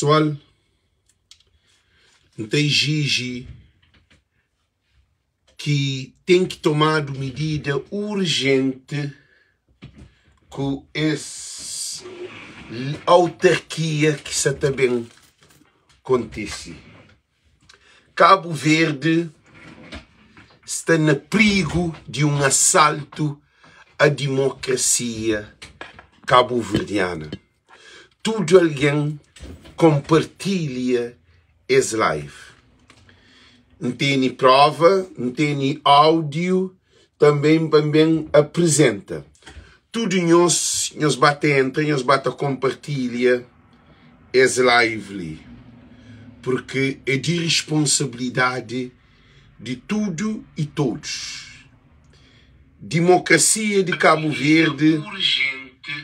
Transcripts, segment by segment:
Pesoal, N ta iziji ki ten ki tomadu midida urjenti ku es autarkia ki sa ta ben kontise. Kabu Verdi sta na prigu di un asaltu a dimokrasia kabuverdiana. Tudu algen konpartilha es live. N tene prova, N tene audio tanben pa N ben aprizenta. Tudu nhos, nhos ba ta entra, nhos ba ta konpartilha es live li, purki é di risponsabilidadi di tudu i todos. Dimokrasia di Kabu Verdi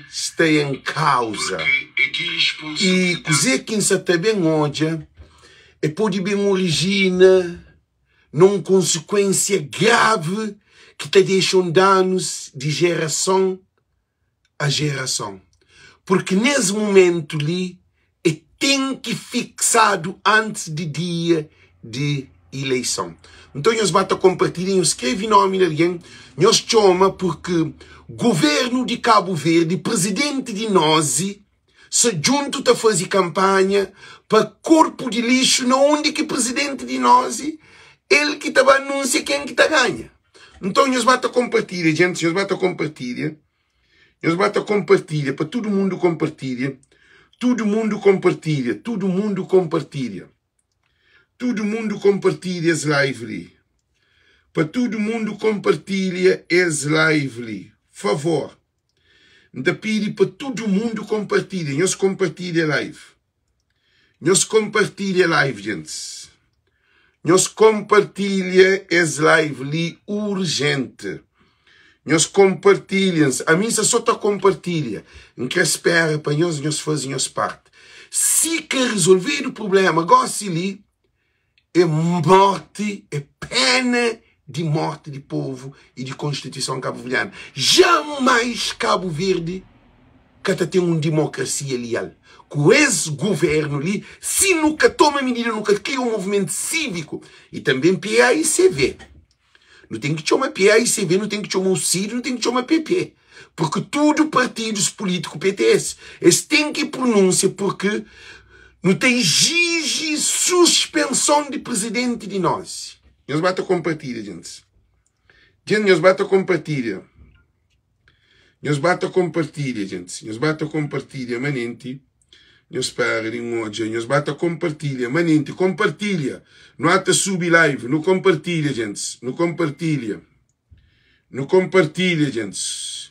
sta en kauza i kuze ki N sa ta ben odja e pode ben orijina na un konsikuensia gravi ki ta dexa un danus di jerason a jerason. Purki nes mumentu li e ten ki fiksadu antis di dia di ileison. Nton nhos ba ta konpartilha, nhos skrevi nomi di algen, nhos txoma purki guvernu di Kabu Verdi, prezidenti di Nozi sa djuntu ta fazi kanpanha pa korpu di lixu na undi ki prezidenti di Nozi el ki ta ba anunsia ken ki ta ganha. Nton nhos ba ta konpartilha, djentis, nhos ba ta konpartilha, nhos ba ta konpartilha pa tudu mundu konpartilha, tudu mundu konpartilha, tudu mundu konpartilha, tudu mundu konpartilha es live li, pa tudu mundu konpartilha es live li, favor, N ta pidi pa tudu mundu konpartilha, nhos konpartilha live. Nhos konpartilha live djentis. Nhos konpartilha es live li urjenti. Nhos konpartilha. Ami nsa so ta konpartilha. N kre spera pa nhos, nhos faze nhos parti. Si ka rezolvedu prublema gosi li, é morti, é pena di morti di povu y di konstituison kabuverdianu. Jamais Kabu Verdi ka ta ten un dimokrasia lial ku es guvernu li si nu ka toma midida, nu ka kria un movimentu síviku y tanben PAICV. Nu ten ki txoma PAICV, nu ten ki txoma UCID, nu ten ki txoma PP. Porque tudu partidus pulítiku PTS, es ten ki prunúnsia porque nu ta exiji suspenson di prizidenti di nos. Nhos ba ta konpartilha, djentis. Djent, nhos ba ta konpartilha. Nhos ba ta konpartilha, djentis. Nhos ba ta konpartilha manenti. Nhos spera di N odja. Nhos ba ta konpartilha manenti. Konpartilha. Nu ata subi live. Nu konpartilha, djentis. Nu konpartilha. Nu konpartilha, djentis.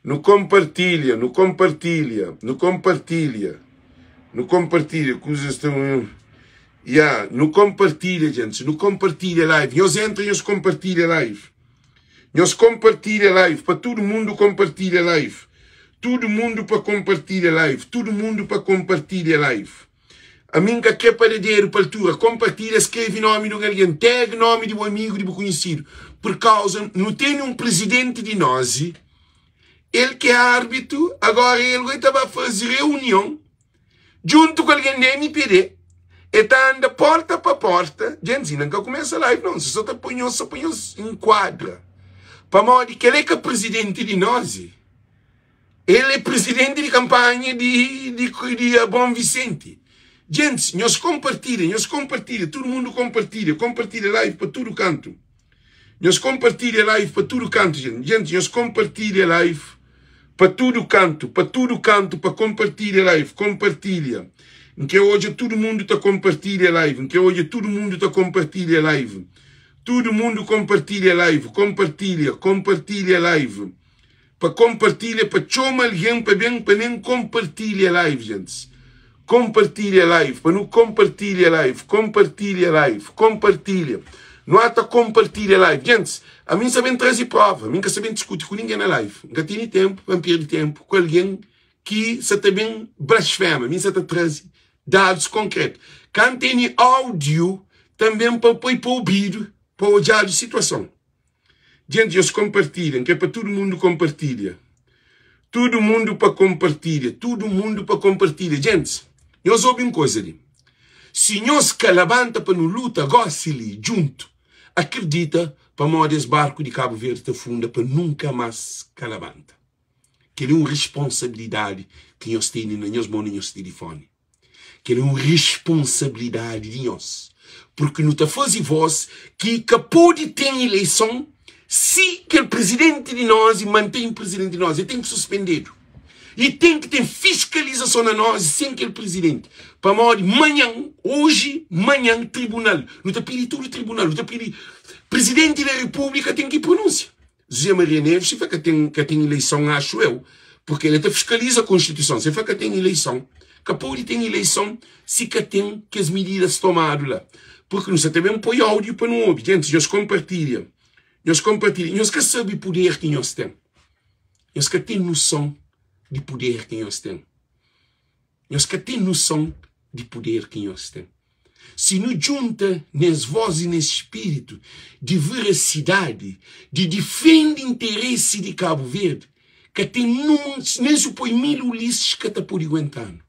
Nu konpartilha, nu konpartilha, nu konpartilha. Nu konpartilha. Kuzas sta. Ya, nu konpartilha, djentis. Nu konpartilha live. Nhos entra, nhos konpartilha live. Nhos konpartilha live pa tudu mundu konpartilha live tudu mundu pa konpartilha live tudu mundu pa konpartilha live ami N ka kre pa da dedu pa altura konpartilha skreve nomi di un algen tag nomi di bu amigu di bu kunhisidu pur kauza nu tene un prizidenti di nozi el ki é arbitu agora el goi ta ba faze reunion Djuntu ku algen di MPD, e ta anda porta pa porta, Djentis, inda N ka kumesa live non, si so ta poi nhos, so pa nhos inkuadra, pamodi kel é ka prizidenti di nos, el é prizidenti di kanpanha di di di Abraão Vicente. Djentis, nhos konpartilha, nhos konpartilha, tudu mundu konpartilha, konpartilha live pa tudu kantu. Nhos konpartilha live pa tudu kantu jenti. Jenti, nhos konpartilha live pa tudu kantu, pa tudu kantu pa konpartilha live, konpartilha. N kre odja tudu mundu ta konpartilha live, N kre odja tudu mundu ta konpartilha live. Tudu mundu konpartilha live, konpartilha, konpartilha live. Pa konpartilha, pa txoma algen pa ben pa nen konpartilha live, gentis. Konpartilha live, pa nu konpartilha live, konpartilha live, konpartilha. Nu ata konpartilha live. Gentis, ami N sa ben traze prova, mi N ka sa ben diskuti ku ningen na live. N ka tene tenpu pa N perde tenpu ku algen ki sa ta ben blasfema. Mi N sa ta traze dadus konkretu. Ka N tene audiu tanben pa poi pa obidu, pa odjadu situason. Djenti nhos konpartilha, N kre pa tudu mundu konpartilha. Tudu mundu pa konpartilha, tudu mundu pa konpartilha. Djentis, Nhos obi un koza li, si nhos ka labanta pa nu luta gosi li djuntu, akredita pamodi es barku di Kabu Verdi ta funda pa nunka mas ka labanta. Kel-li é un responsabilidadi ki nhos tene na nhos mon na nhos tilifoni. Kel-li é un responsabilidadi di nhos, purki nu ta faze vos ki ka pode ten ileison si kel prizidenti di nos mantém prizidenti di nos, el ten ki suspendedu. I ten ki ten fiskalizason na nos sen kel prizidenti, pamodi manhan, oji, manhan, tribunal, nu ta pidi tudu tribunal, nu ta pidi prizidenti da repúblika ten ki pronúnsia. José Maria Neves, se fla ka ten, ka ten ileison, axu eu, porque ele ta fiskaliza konstituison, se fla ka ten ileison, ka pode ten ileison si ka ten kes mididas tomadu la, porque nu sa ta ben poi audio pa nu obi. Gentis, nhos konpartilha, nhos konpartilha, nhos ka sabe puder ki nhos ten, nhos ka ten nuson di puder ki nhos ten. Nhos ka ten noson di puder ki nhos ten. Si nu djunta nes vós i nes spiritu di verasidadi, di difende interesi di Kabu Verdi, ka ten nun, nen si bu poi mil Ulisses ka ta pode guenta-nu.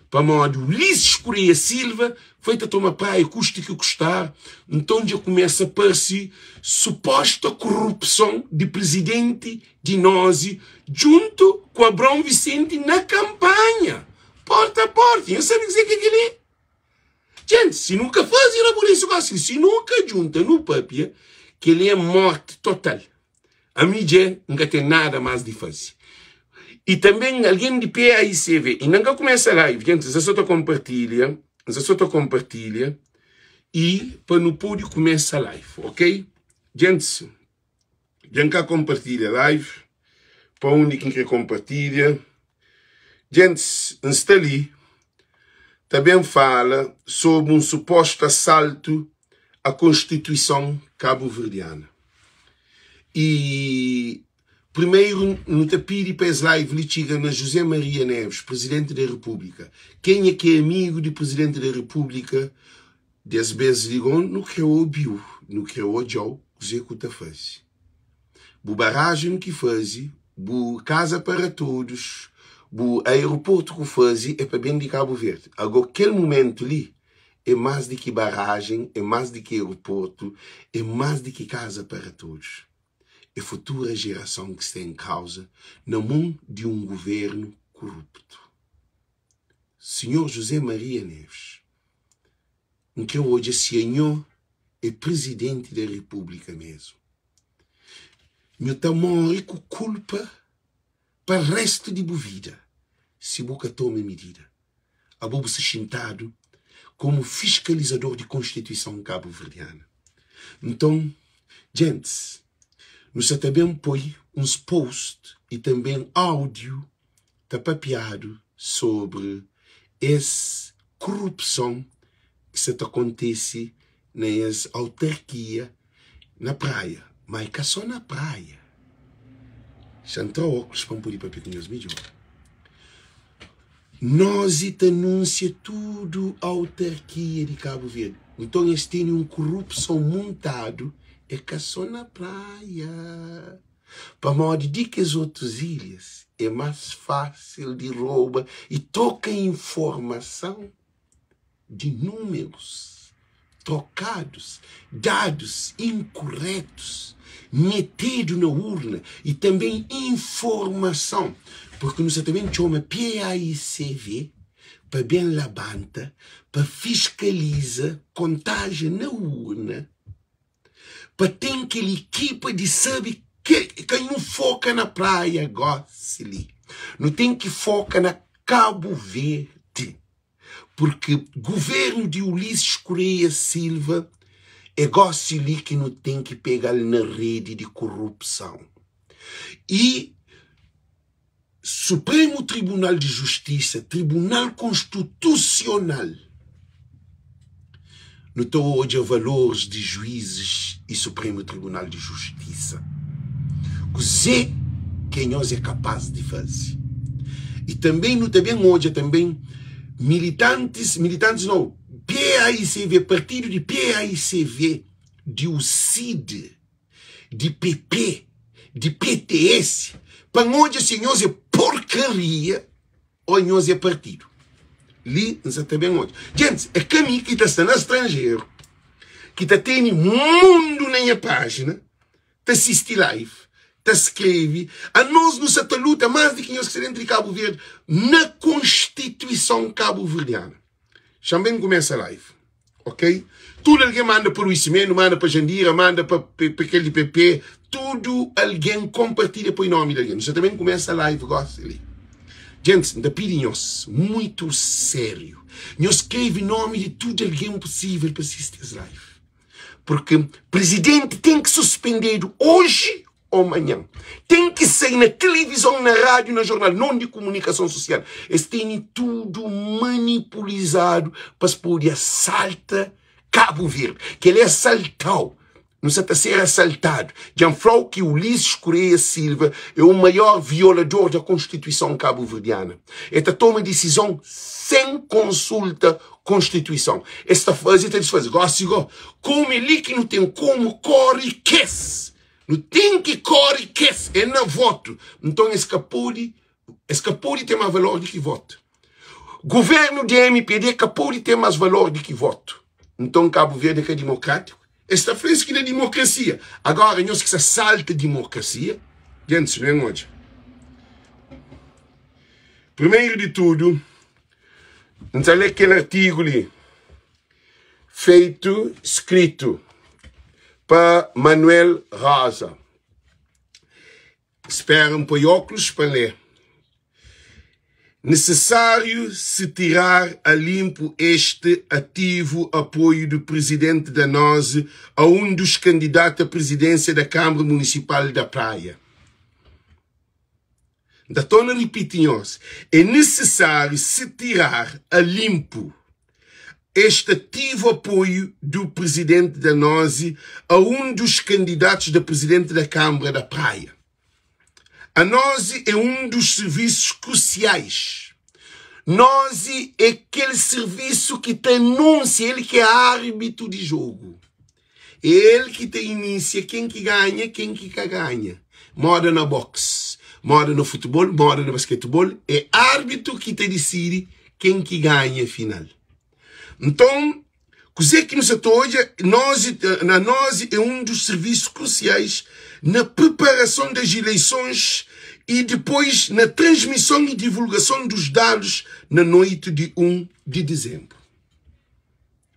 Pamodi Ulisses Correia Silva foi ta toma praia kuste ki kustar, nton dja kumesa parse suposta korupson di prizidenti di Nozi djuntu ku Abraon Visenti na kanpanha porta a porta. Nhos sabe kuzê ki é kel-li? Djenti, si nu ka faze rabulisu gosi, si nu ka djunta nu papia, kel-li é morti total. Ami dje N ka ten nada más di faze. I tanben algen di PAICV, inda N ka kumesa live, djenti, N sta so ta konpartilha, N sta so ta konpartilha i pa nu pode kumesa live, ok? Djentis. Dja N ka konpartilha live pa undi ki N kre konpartilha. Djentis, N sta li ta ben fala sobri un supostu asaltu a konstituison kabuverdiana. I primeru nu ta pidi pa es live li txiga na José Maria Neves, Prizidenti da Repúblika. Kenha ki é amigu di Prizidenti da Repúblika, Des bes li go nu kre obiu, nu kre odjau kuze ku ta faze. Bu barajen ki faze, bu casa para todos, bu aeroporto ku faze é pa ben di Cabo Verde. Ago kel momento li é mas di ki barajen, é mas di ki aeroporto, é mas di ki casa para todos. É futura gerason ki sta em causa na mon di um governo corrupto. Senhor José Maria Neves. N kre odja si anho é prizidenti da repúblika mesmu. Nhu ta móre ku kulpa pa réstu di bu vida si bu ka toma midida. Abo bu sta xintadu komu fiskalizador di Konstituison kabuverdiana. Nton, djentis, nu sa ta ben poi uns post i tanben áudiu ta papiadu sobri es kurupson ki sa ta kontise na es autarkia na Praia. Ma e ka so na Praia. Xa N tra oklus pa N pode papia ku nhos midjor. Nos i ta anunsia tudu autarkia di Kabu Verdi. Nton es tene un kurupson muntadu, e ka so na Praia. Pamodi di kes otus ilhas é más fásil di roba i troka informason di númerus trokadus, dadus inkuretus metedu na urna i tanbê informason, purki nu sa ta ben txoma PAICV pa ben labanta, pa fiskaliza kontajen na urna. Pa ten kel ekipa di sabe ke ka nu foka na praia gosi li nu ten ki foka na Cabo Verde porque governo di Ulisses Correia Silva é gosi li ki nu ten ki pegal na rede di korupson e Supremo Tribunal di Justisa, Tribunal Konstitusional, nu ta odja valores di juizes i Supremo Tribunal di Justisa. Kuzê ki nhos é kapaz di faze? I tanbê nu ta ben odja tanbê militantis, militantis nau, PAICV, partidu di PAICV, di UCID, di PP, di PTS, pa N odja si nhos é porkaria ô nhos é partidu. Li N sa ta ben odja. Djentis, é ka mi ki ta sta na stranjeru ki ta tene mundu na nha pájina ta sisti live, ta skrebe. Anos nu sa ta luta más di ki nhos ki sta dentu di Kabu Verdi na Konstituison Kabuverdiana. Xa-m ben kumesa live, ok? Tudu algen manda pa Luís Simeno, manda pa Jandira, manda pa kel di PP, tudu algen konpartilha, poi nomi di algen. Nu sa ta ben kumesa live gosi li. Djentis, N ta pidi nhos, muitu sériu, nhos skrebe nomi di tudu algen pusível pa sisti es live. Purki prizidenti ten ki suspendedu oji ô manhan. Ten ki sai na tilivizon, na rádiu, na jornal, non di kumunikason susial. Es tene tudu manipulizadu pa es pode asalta Kabu Verdi. Kel-li é asaltau. Nu sa ta ser asaltadu. Dja N fla-u ki Ulisses Correia Silva é o maior violador da Konstituison kabuverdiana. El ta toma disizon sen konsulta Konstituison. Es ta faze, ta disfaze. Gosi go, komu é li ki nu ten komu kore kes. Nu ten ki kore kes. É na votu. Nton es ka pode, es ka pode ten más valor di ki votu. Governu di mpd ka pode ten más valor di ki votu. Nton Kabu Verdi é ka dimokrátiku? Es ta fla es ki na dimokrasia. Agora nhos ki sa salta dimokrasia, gentis ben odja. Primeiro di tudu, N ta lé kel artigu li, feitu, skritu pa Manuel Rosa. Spera N poi óklus pa N lé. Necessário se tirar a limpo este ativo apoio do presidente da NOSE a um dos candidatos à presidência da Câmara Municipal da Praia. N ta torna ripiti nhos, é necessário se tirar a limpo este ativo apoio do presidente da NOSE a um dos candidatos da presidente da Câmara da Praia. A NOSE é um dos serviços cruciais. NOSE é kel serviço ki ta anúnsia, el ki é árbitro di jogo. É el ki ta inísia ken ki ganha, ken ki ka ganha. Moda na boxe, moda na futebol, moda na basketebol, é árbitro ki ta disidi ken ki ganha final. Nton, kuzê ki nu sa ta odja? Nos, na nos é un dos servisus krusiais na preparason das ileisons e depois na transmison e divulgason dos dados na noite di 1 di dizembru.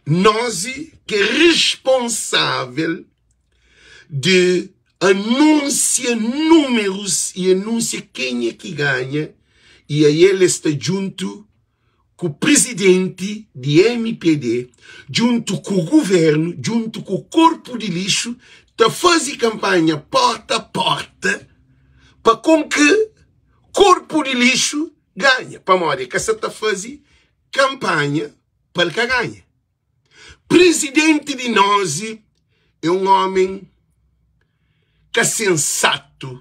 Nos ki é responsável di anúnsia númerus e anúnsia kenha ki ganha e a el es sta djuntu ku prizidenti di mpd, djuntu ku guvernu, djuntu ku korpu di lixu, ta faze kanpanha porta a porta pa kon ki korpu di lixu ganha. Pamodi el ka sa ta faze kanpanha pa el ka ganha. Prizidenti di Nozi é un ómi ka sensatu,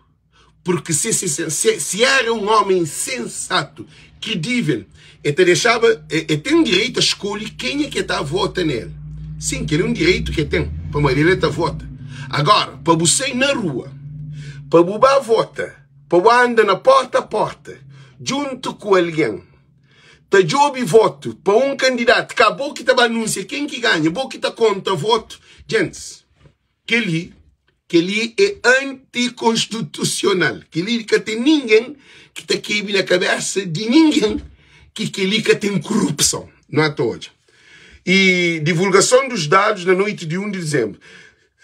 purki si si éra un ómi sensatu, kridível, el ta dexaba, el ten direitu a skolhe kenha ki el ta vota na el. Sin, kel-li é un direitu ki el ten, pamodi el ta vota. Agóra, pa bu sai na rua, pa bu ba vota, pa bu anda na pórta a pórta, djuntu ku algen, ta djobe votu pa un kandidatu, ka bo ki ta ba anunsia ken ki ganha, bo ki ta konta votu. Gentis, kel-li, kel-li é antikonstitusional. Kel-li ka ten ningen ki ta kebe na kabésa di ningen ki kel-li ka ten korupson. Nu ata odja. E divulgason dos dados na noite de 1 de dezembro.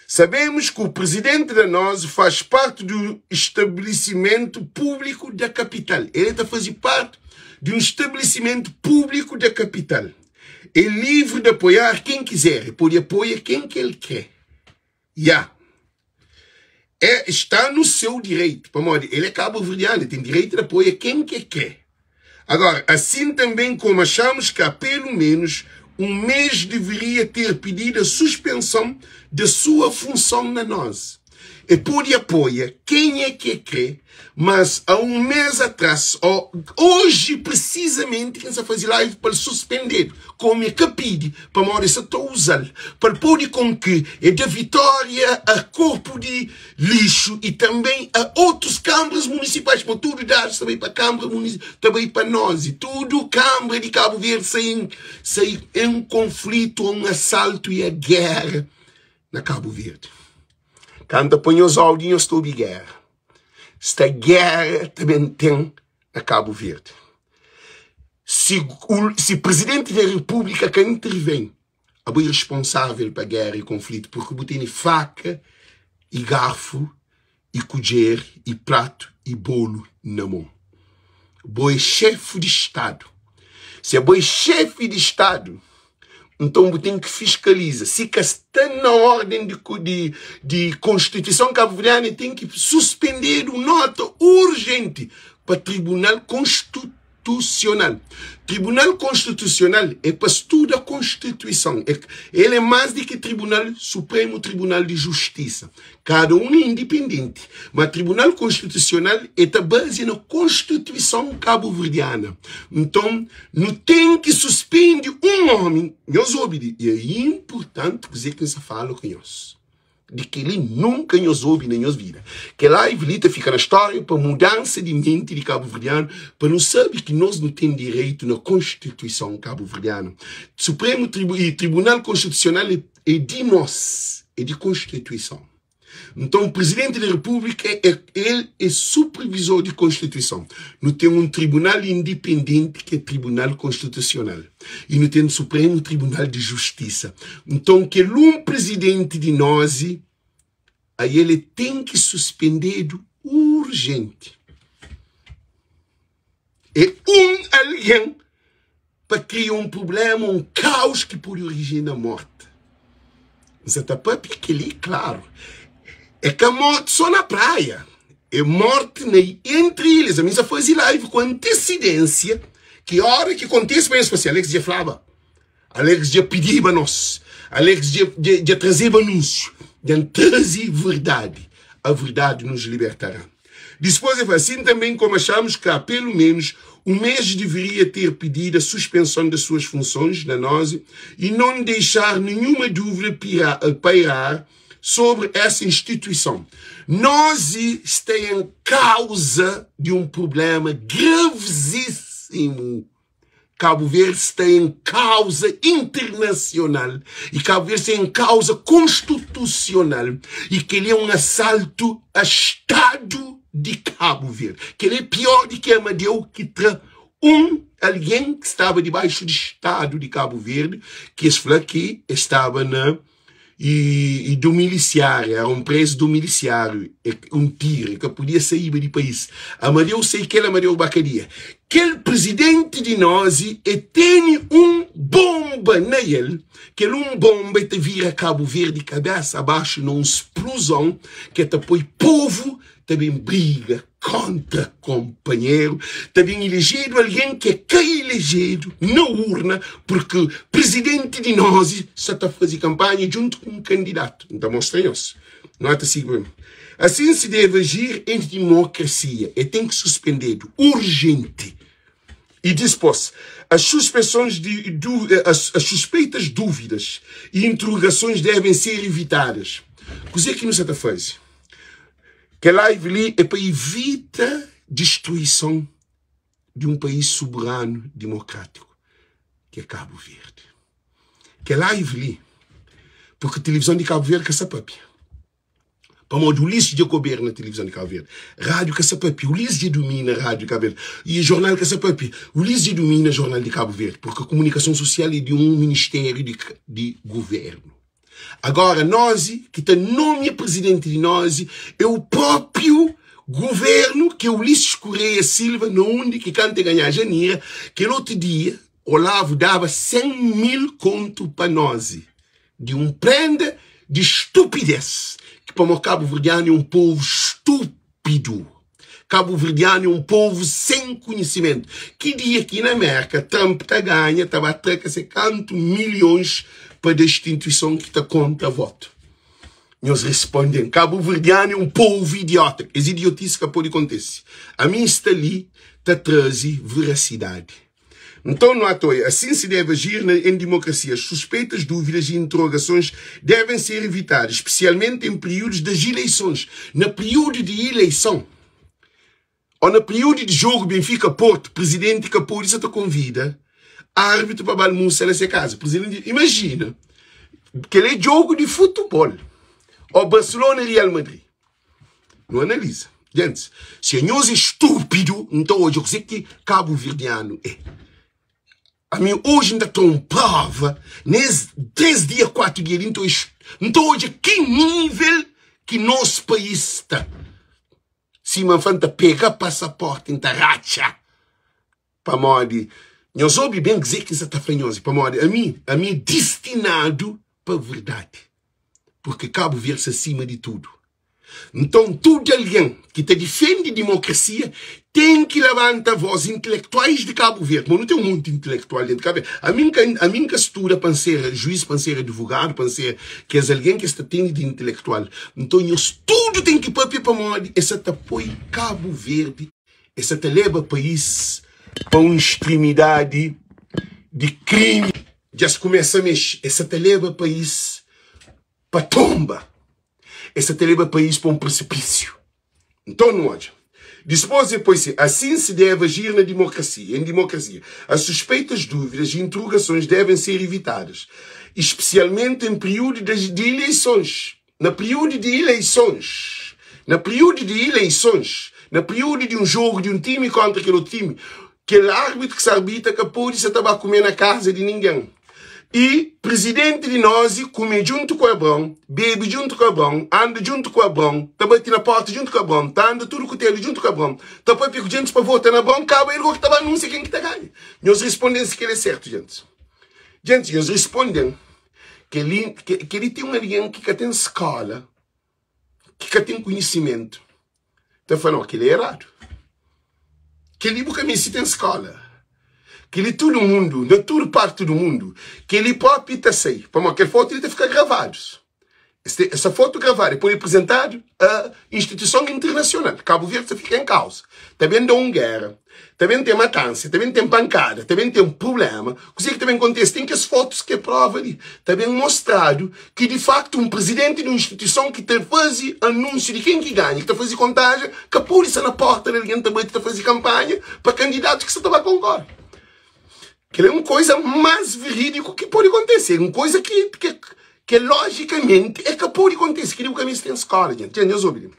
Sabemos que o presidente da NOS faz parte do estabelecimento público da capital. Ele ta faze parte de um estabelecimento público da capital. É livre de apoiar quem quiser. Ele pode apoia quem que ele quer. Ya. É, está no seu direito. Pamodi ele é cabo-verdiano, ele tem direito de apoia quem que quer. Agora, assim também como achamos que há pelo menos um mês deveria ter pedido a suspensão da sua função na NOS. E pode apoia kenha ki e kre, mas a un mes atras, o oji presizamenti ki N sa faze live pa el suspendedu, komu e ka pidi, pamodi e sa ta uza-l pa el pode konki e da vitória a korpu di lixu i tanben a otus kanbras munisipais, pamodi tudu dadus ta bai pa kanbra ta bai pa nos i tudu kanbra di Kabu Verdi sa en sa en konflitu, un asaltu i a géra na Kabu Verdi. Kanta pa nhos audio nhos ta obi gera. Sta gera ta ben ten na Kabu Verdi. Si, si presidenti da Repúblika ka intervém, abo é responsável pa gera e konflitu, porque bu tene faka e garfu e kudjer e pratu e bolu na mon. Bo é xefe di Stadu. Si abo é xefe di Stadu, nton bu ten ki fiskaliza. Si ka sta na orden di, di, di Konstituison Kabuverdiana, ten ki suspendedu nota urjenti pa Tribunal Konstitusional. Tribunal Konstitusional é pa studa Konstituison. É, el é más di ki Tribunal Supremu Tribunal di Justisa. Kada un é indipendenti, ma Tribunal Konstitusional é ta bazia na Konstituison Kabuverdiana. Nton, nu ten ki suspendi un omi. Nhos obi di, e é inpurtanti kuzê ki N sa fala ku nhos. Di kel-li nunka nhos obi na nhos vida. Kel live li ta fika na stória pa mudansa di menti di kabuverdianu, pa nu sabe ki nos nu ten direitu na Konstituison Kabuverdianu. Supremu i Tribunal Konstitusional é é di nos, é di Konstituison. Nton, Presidenti di Repúblika é el é supervisor di Konstituison. Nu ten un tribunal indipendenti ki é Tribunal Konstitusional y nu ten Supremu Tribunal di Justisa. Nton, kel un Presidenti di nos, a el é ten ki suspendedu urjenti. É un algen pa kria un prubléma, un kaus ki pode orijina mórti. N sa ta pâpia kel-li klaru. É ka mórti sô na praia, é mórti na entri ilhas. Ami N sa faze live ku antesidênsia ki óra ki kontise pa nhos fla si Alex dja flaba, Alex dja pidiba nos, Alex dja, dja, dja trazeba anúnsiu, dja N traze verdadi. A verdade nos libertará. Dispôs el fla, Assim também como achamos que há pelo menos um mês deveria ter pedido a suspensão das suas funções na NOSE e não deixar nenhuma dúvida pairar sobre essa instituição. NOSE está em causa de um problema gravíssimo. Cabo Verde sta em causa internacional e Cabo Verde sta em causa constitucional e kel-li é um assalto a Estado de Cabo Verde. Kel-li é pior di ki Amadeu ki tra um alguém ki staba dibaixu di Estado de Cabo Verde ki es fla ki es staba na e, e domiliciário, era um preso domiliciário, um tiro, que podia sair de país. Amadeu sei que ele Amadeu Bacadia. Aquele presidente de nós e tem um bomba na ele, que ele um bomba e te vira Cabo Verde cabeça abaixo numa explosão que te põe povo também briga kontra konpanheru, ta ben ilejedu algen ki é ka ilejedu na urna, purki prizidenti di nos sa ta faze kanpanha djuntu ku un kandidatu. N ta mostra nhos. Nota sigi pa mi. Asin si deve agir en dimokrasia. E ten ki suspendedu urjenti i dispos as suspensons di as suspeitas dúvidas i interrogasons devem ser evitadas. Kuzê ki nu sa ta faze? Kel live li é pa ivita distruison di un país soberanu dimokrátiku ki é Kabu Verdi. Kel live li, porque tilivizon di Kabu Verdi ka sa papia. Pamodi Ulisses dja goberna tilivizon di Kabu Verdi. Rádiu ka sa papia, Ulisses dja dumina rádiu di Kabu Verdi. I jornal ka sa papia, Ulisses dja dumina jornal di Kabu Verdi. Porque komunikason sosial é di un ministériu di, di governu. Agora nosi ki ta nomia presidenti di nosi é o próprio governo ki é Ulisses Correia Silva na undi ki kantu é ganhá Janira kel otu dia Olavo daba 100 mil kontu pa nosi di un prenda di estupidez ki pamo kabuverdianu é un povu estúpido. Kabuverdianu é un povu sen konhisimentu. Ki dia ki na Merka Trump ta ganha, ta ba tra ka se kantu milhons pa da instituison ki ta konta votu. Nhos responde-m, Kabuverdianu é un povu idiota. Es idiotice ka pode kontese. Ami N sta li ta traze verasidadi. Nton, nu ata oia, Assim se deve agir na em democracia. As suspeitas, dúvidas e interrogações devem ser evitadas, especialmente em períodos das eleições. Na período de eleição, ou na período de jogo Benfica-Porto, presidente ka pode sa ta konvida árbitro pa ba almusa na se casa. Presidente, imagina, kel é jogo de futebol, ou Barcelona-Real Madrid. Nu analiza. Gentis, si anhos é stúpidu, N ta odja kuzê ki kabuverdianu é. Ami oji N ta tra un prova nes 3 dia, 4 dia li, N ta N ta odja ki nível ki nos país sta. Sima N fla, N ta pega pasaporti, N ta ratxa. Pamodi, nhos obi ben kuzê ki N sta ta fla nhos, pamodi ami, ami é distinadu pa verdadi, purki Kabu Verdi sta sima di tudu. Nton, tudu algen ki ta difende dimokrasia ten ki labanta vós. Intelektuais di Kabu Verdi, ma nu ten un monti intelektual dentu di Kabu Verdi. Ami N ka, ami N ka studa pa N ser juiz, pa N ser advogadu, pa N ser kes algen ki es ta tende di intelektual. Nton, nhos tudu ten ki papia pamodi es sa ta poi Kabu Verdi Es sa ta leba país pa un stremidadi di krimi. Dja es kumesa mexe. Es sa ta leba país pa tonba. Es sa ta leba país pa un prisipísiu. Nton, nu odja. Dispôs e poi si, Assim se deve agir na democracia. Em democracia, as suspeitas, dúvidas e interrogações devem ser evitadas, especialmente em período de eleições. Na períodu di ileisons, na períodu di ileisons, na períodu di un jogu di un timi kontra kel otu timi, kel árbitru ki sta arbitra ka pode sa ta ba kume na kaza di ningen. I prizidenti di nozi kume djuntu ku Abraon, bebe djuntu ku Abraon, anda djuntu ku Abraon, ta bati na porta djuntu ku Abraon, ta anda tudu kutelu djuntu ku Abraon, ta papia ku djentis pa vota na Abraon, kaba el go ki ta ba anunsia ken ki ta ganha. Nhos responde-m si kel é sertu, djentis. Djentis, nhos responde-m. Kel-li kel-li ten un algen ki ka ten skóla, ki ka ten konhisimentu, ta fla, no, kel-li é eradu. Kel-li bu ka meste ten skóla. Kel-li tudu mundu, na tudu parti du mundu, kel-li própi ta sai, pamodi kel fotu li ta fika gravadu. Essa foto gravadu e pode apresentadu a instituison internasional. Kabu Verdi ta fika en kauza. Ta ben da un gera, ta ben ten matansa, ta ben ten pankada, ta ben ten prublema. Kuzê ki ta ben kontese? Ten kes fotus ki é prova li. Ta ben mostradu ki di faktu un prizidenti di un instituison ki ta faze anúnsiu di ken ki ganha, ki ta faze kontajen, ka pode sta na porta di algen ta bati ta faze kanpanha pa kandidatu ki sta ta ba konkore. Kel é un koisa más verídiku ki pode kontese. É un koisa ki, ki, ki lojikamenti é ka pode kontese. Kel-li bu ka meste ten skóla, djenti. Djenti, nhos obi li.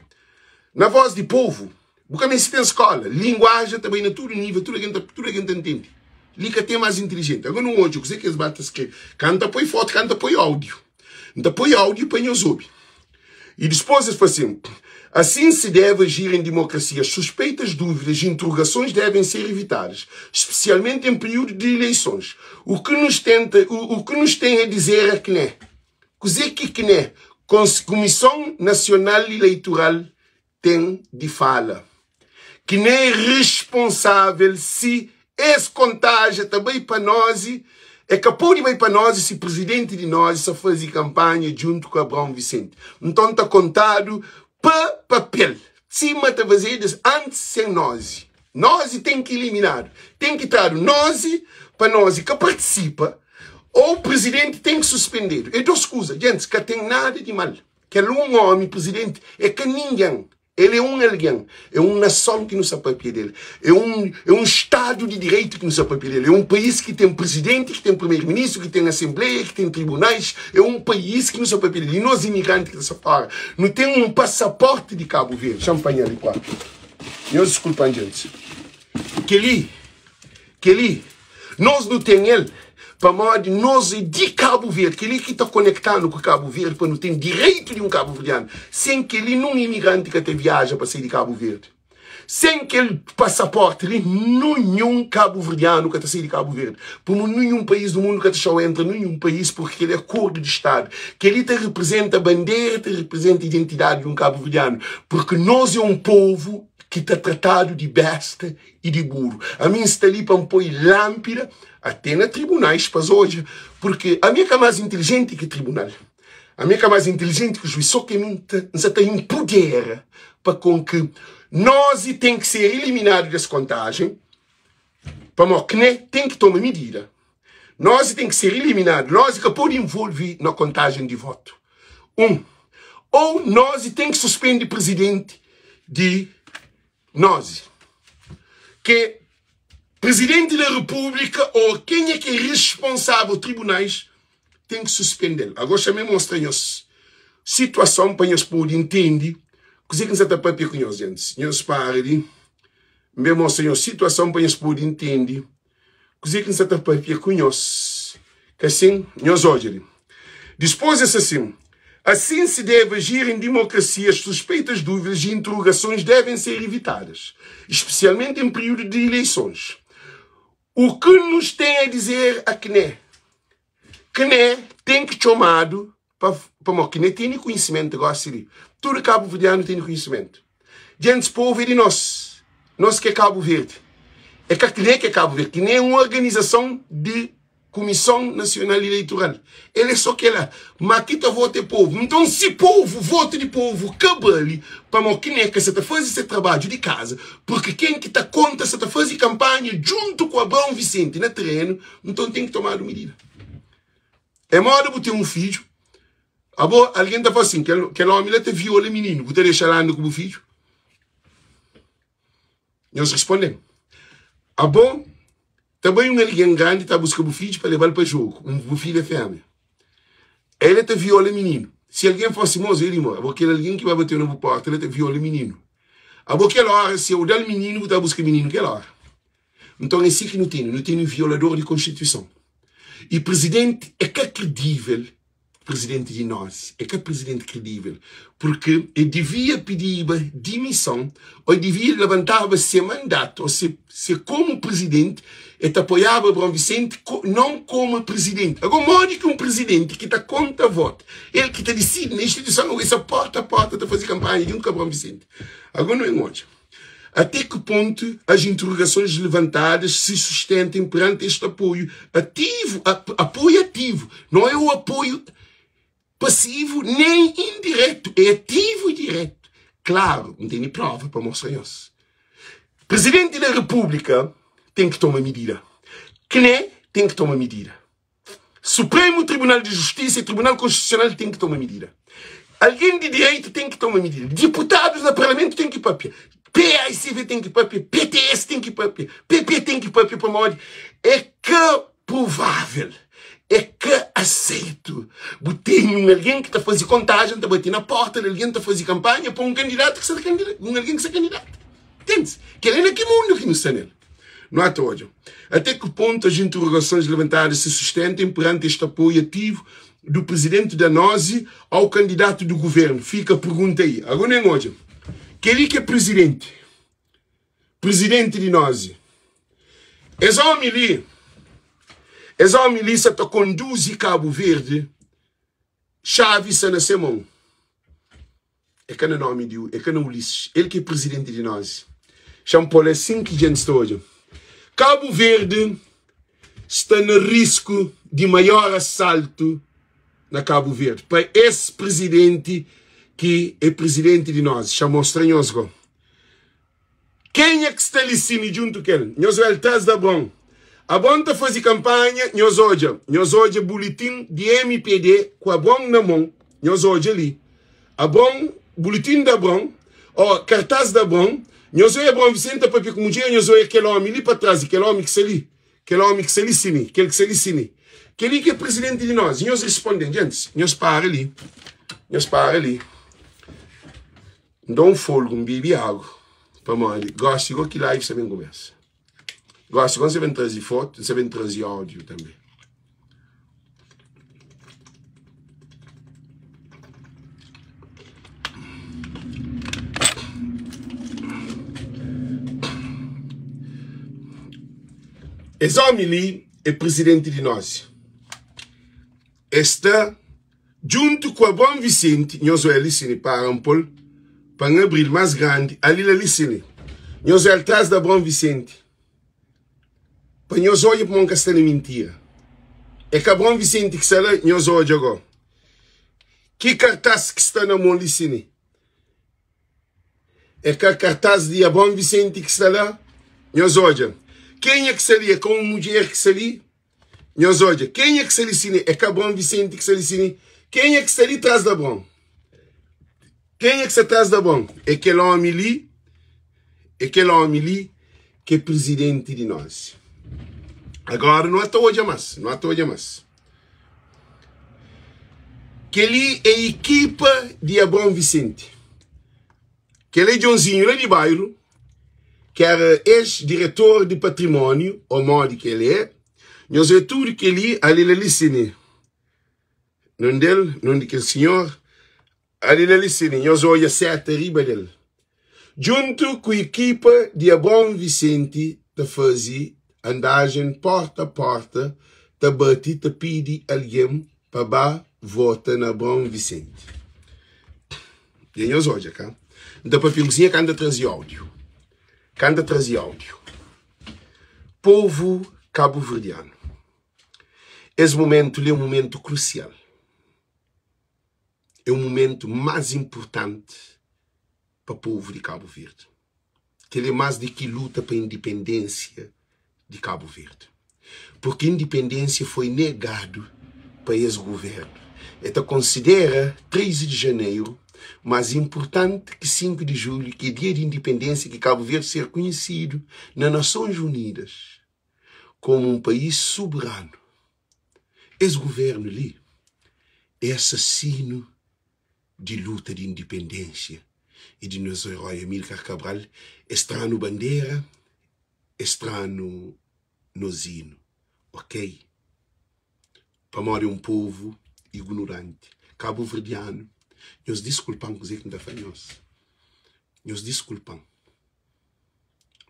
Na vós di povu, bu ka meste ten skóla. Linguajen ta bai na tudu nível, tudu algen ta, tudu algen ta ntende. Li ka ten más intilijenti. Agora nu odja kuzê ki es ba ta skrebe. Ka N ta poi fotu, ka N ta poi áudiu. N ta poi áudiu pa nhos obi. E dispôs es fla assim, Assim se deve agir em democracia. As suspeitas, dúvidas e interrogações devem ser evitadas, especialmente em período de eleições. O que nos tenta, o, o que nos tem a dizer a CNE? Kuzê ki CNE, Comissão Nacional Eleitoral, ten di fala? CNE é responsável si es kontaja ta bai pa nosi, é ka pode bai pa nosi si presidenti di nosi sa faze kanpanha djuntu ku Abraão Vicente. Nton ta kontadu pa papel, sima ta fazedu antis sen nosi. Nosi ten ki iliminadu, ten ki tradu nosi pa nosi ka partisipa ou presidenti ten ki suspendedu. É dos kuza, djentis, ka ten nada di mal. Kel un omi presidenti é ka ningen. El é un algen, é un nason ki nu sta pâpia di el, é un, é un stadu di direitu ki nu sta pâpia di el, é un país ki ten prizidenti, ki ten primeru-ministru, ki ten asenbleia, ki ten tribunais, é un país ki nu sta pâpia di el. I nos imigranti ki ta sta fóra, nu ten un pasaporti di Kabu Verdi. Xa-m panha li kuatu. Nhos diskulpa-m, djentis. Kel-li, Kel-li, nos nu ten el pamodi nos é di Kabu Verdi. Kel-li ki ta konekta-nu ku Kabu Verdi pa nu ten direitu di un kabuverdianu. Sen kel-li, nun imigranti ka ta viaja pa sai di Kabu Verdi. Sen kel pasaporti li, nunhun kabuverdianu ka ta sai di Kabu Verdi. Pamodi nunhun país du mundu ka ta txau entra nunhun país purki kel-li é akordu di Stadu. Kel-li ta riprizenta bandera, ta riprizenta identidadi di un kabuverdianu. Purki nos é un povu ki ta tratadu di besta i di buru. Ami N sta li pa N poi lánpida até na tribunais pa es odja, purki ami é ka más intilijenti ki tribunal. Ami é ka más intilijenti ki juiz, sô ki ami N sa ta inpudera pa kon ki nos ten ki ser iliminadu des kontajen, pamodi kne ten ki toma midida. Nos ten ki ser iliminadu, nos ka pode involve na kontajen di votu. 1 ou nos ten ki suspende prizidenti di nos, ki Prizidenti da Repúblika ou kenha ki é responsável tribunais ten ki suspende-l. Agora xa-me mostra nhos situason pa nhos pode intende kuzê ki N sa ta papia ku nhos djentis. Nhos para di N ben mostra nhos situason pa nhos pode intende Kuzê ki N sta ta pâpia ku nhos? Ka sin? Nhos odja li. Dispôs es asin, Assim se deve agir em democracia, as suspeitas, dúvidas e interrogações devem ser evitadas, especialmente em período de eleições. O que nos tem a dizer a CNE? CNE tem que txomadu pa pamodi CNE tene konhisimentu gosi li. Tudu kabuverdianu tene konhisimentu. Djentis povu é di nos. Nos ki é Kabu Verdi. É ka CNE ki é Kabu Verdi. CNE é un organizason di Kumison Nasional Ileitoral. El é so kela. Ma ki ta vota é povu. Nton si povu, votu di povu ka bali, pamodi CNE ka sa ta faze se trabadju di kaza, purki ken ki ta konta sa ta faze kanpanha djuntu ku Abraon Visenti na terenu, nton ten ki tomadu midida. É moda bu ten un fidju, abo algen ta fla asin, kel, kel omi la ta viola mininu, bu ta dexa-l anda ku bu fidju? Nhos responde-m, abo ta bai un algen grandi ta buska bu fidju pa leba-l pa jogu, un bu fidju é fémia, el ta viola mininu. Si algen fla si, mos, el abo kel algen ki ba bateu na bu porta, el ta viola mininu. Abo kel ora, si eu da-l mininu, bu ta buska mininu kel ora. Nton é si ki nu tene, nu tene violador di konstituison i prizidenti é ka kridível, prizidenti di nos é ka prizidenti kridível, purki e divia pidiba dimison ô e divia labantaba se mandatu ô se se komu prizidenti e ta apoiaba Abraão Vicente non komu prizidenti. Agora modi ki un prizidenti ki ta konta votu, el ki ta disidi na instituison, agora e sta porta a porta ta faze kanpanha djuntu ku Abraão Vicente. Agora nu ben odja. Até que ponto as interrogações levantadas se sustentem perante este apoio ativo, apoio ativo, não é o apoio passivo nem indireto, é ativo e direto. Claro, não tem prova para mostrar isso. Presidente da República tem que tomar medida. CNE tem que tomar medida. Supremo Tribunal de Justiça e Tribunal Constitucional tem que tomar medida. Alguém de direito tem que tomar medida. Deputados na parlamento tem que papia. PAICV tem que papia. PTS tem que papia. PP tem que papia pamodi é que provável é que aceito bu tem um alguém que ta faze contagem ta bate na porta de alguém ta faze campanha pa um candidato que sa candidato um alguém que sa candidato entendes? Kel é na ki mundo ki nu sta nel? Nu ata odja até que ponto as interrogações levantadas se sustentem perante este apoio ativo do presidente da NOSE ao candidato do governo. Fica a pergunta aí. Agora nem odja. Kel-li que é presidente. Presidente di NOSE. Es homem li, es homem li sa ta conduzi Cabo Verde, chave sa na se mão. É ka na nomi di é ka na Ulisses. El ki é prizidenti di nos. Xa-m pô-l asin ki djentis ta odja. Kabu Verdi sta na risku di maior asaltu na Kabu Verdi pa es prizidenti ki é prizidenti di nos. Xa-m mostra nhos go. Kenha ki sta li sin i djuntu ku el? Nhos oja-l tras di Abron. Abron ta faze kanpanha. Nhos odja, nhos odja bulitin di MPD ku Abron na mon. Nhos odja li. Abron, bulitin di Abron, o kartas di Abron. Nhos oja Abron Visenti ta papia ku mudjer. Nhos oja kel omi li pa tras di kel omi ki sta li. Kel omi ki sta li sin i kel ki sta li sin i. Kel-li ki é prizidenti di nos. Nhos risponde-m, djentis. Nhos para li. Nhos para li. N da un folgu, N bebi agu Pamodi gosi go ki live sa ben kumesa Gosi go N sa ben traze fotu, N sa ben traze audio tanbe Es omi li é prizidenti di nos Es ta Djuntu ku Abron Visenti, nhos oia li sini para N pol pa N abril mas grandi ali la li sini nhos oia tras di Abron Visenti pa nhos odja pamo N ka sta na mintira é ka Abron Visenti ki sta la nhos odja go. Ki kartás ki sta na mon li sini? É ka kartás di Abraão Vicente ki sta la? Nhos odja. Kenha ki sta li? É ka un mudjer ki sta li? Nhos odja. Kenha ki sta li sini? É ka Abraão Vicente ki sta li sini? Kenha ki sta li tras di Abraão? Kenha ki sta tras di Abraão? É kel ómi li, é kel ómi li ki é prizidenti di nos. Agora nu ata odja más, nu ata odja más. Kel-li é ekipa di Abraão Vicente. Kel é Djonzinho la di bairu, ki era ex-diretor di patrimóniu, ô modi ki el é. Nhos vê tudu kel-li, ali la li sini. Nunde el, nunde kel sinhor. Ali la li sini, nhos odja seta riba del. Djuntu ku ekipa di Abraão Vicente ta faze andajen porta a porta ta bati ta pidi algen pa ba vota na Abraão Vicente. Dja nhos odja ka? N ta papia kuzinha ka N ta traze audio. Ka N ta traze audio. Povu kabuverdianu, es mumentu li é un mumentu krusial. É un mumentu más inpurtanti pa povu di Kabu Verdi. Kel-li é más di ki luta pa indipendénsia di Kabu Verdi. Purki indipendénsia foi negadu pa es guvérnu. El ta konsidera 13 di Janeiru más inpurtanti ki 5 di Julhu, ki é dia di indipendénsia ki Kabu Verdi ser konhesidu na Nasons Unidas komu un país soberanu. Es guvérnu li é asasinu di luta di indipendénsia y di nos erói Amílcar Cabral. Es tra-nu bandera, es tra-nu nos inu, ok? Pamodi é un povu ignoranti. Kabuverdianu, nhos diskulpa-m kuzê ki N ta fla nhos. Nhos diskulpa-m,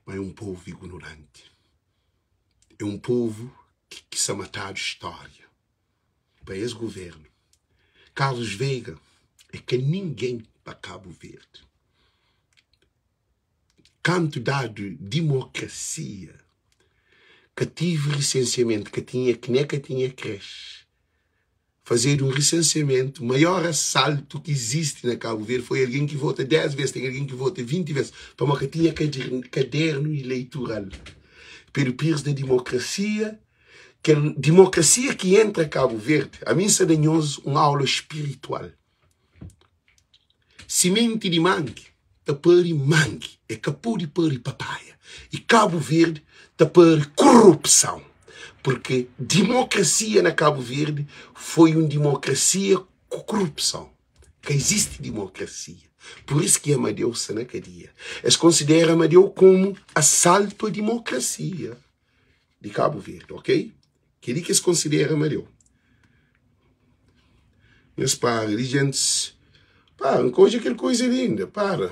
ma é un povu ignoranti. É un povu ki sa matadu stória pa es governu. Carlos Veiga é ka ningen pa Kabu Verdi. Kantu dadu dimokrasia, ka tive risensiamentu, ka tinha kne, ka tinha krexe. Fazedu un risensiamentu, maior asaltu ki izisti na Kabu Verdi foi algen ki vota 10 ves, ten algen ki vota 20 ves, pamodi ka tinha kadernu ileitural. Pedro Pires da dimokrasia, kel dimokrasia ki entra Kabu Verdi, ami N sta da nhos un aula spiritual. Simenti di mangi ta pari mangi, e ka pode pari papaia. E Kabu Verdi ta pari korupsãu, purke dimokrasia na Kabu Verdi foi un dimokrasia ku korupsãu. Ka izisti dimokrasia. Pur isu ki Amadeu sta na kadia. Es konsidera Amadeu komu asaltu a dimokrasia di Kabu Verdi, ok? Kel-li ki es konsidera Amadeu. Nhos para li, gentis. Para, N ka odja kel koiza li inda. Para.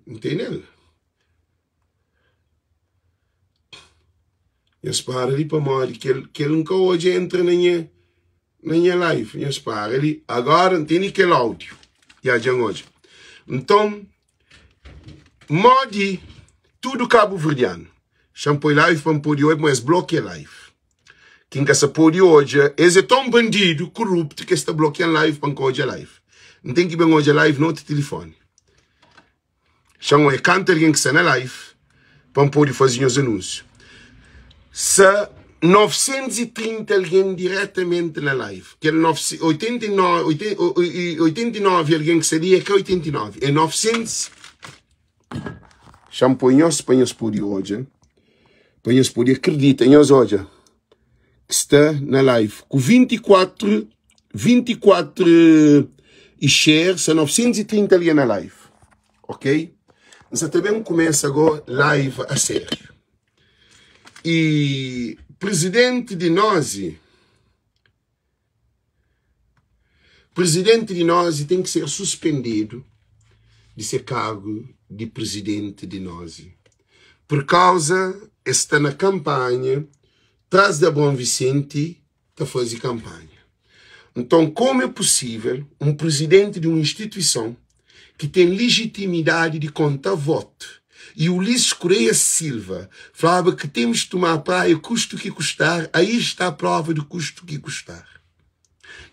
N tene el. Nhos para li pamodi kel, kel N ka odja entra na nha, na nha live. Nhos para li. Agora N tene kel áudio. Ya, dja N odja. Nton, modi tudu kabuverdianu. Xa-m poi live pa N pode odja, ma es blokia live. Ki N ka sa pode odja. Es é ton bandidu, koruptu, ki es ta blokia-m live pa N ka odja live. N ten ki ben odja live na otu tilifoni. Xa-m odja kantu algen ki sta na live pa N pode faze nhos anúnsiu. Sa 930 algen diretamenti na live. Kel 89, 89 algen ki sta li é ka 89, é 900. Xa-m poi nhos pa nhos pode odja, pa nhos pode akredita. Nhos odja ki sta na live ku 24, 24 e share, sta 930 algen na live, ok? N sa ta ben kumesa go live a sério. E presidenti di nozi, Presidenti di Nozi ten ki ser suspendedu di se kargu di presidenti di Nozi pur kauza es sta na kanpanha tras di Abraão Vicente ta fazi kanpanha. Nton komu é pusivel un presidenti di un instituison ki ten lijitimidadi di konta votu i Ulisses Correia Silva flaba ki temos tumar praia kustu ki kustar, aí está a prova de kustu ki kustar.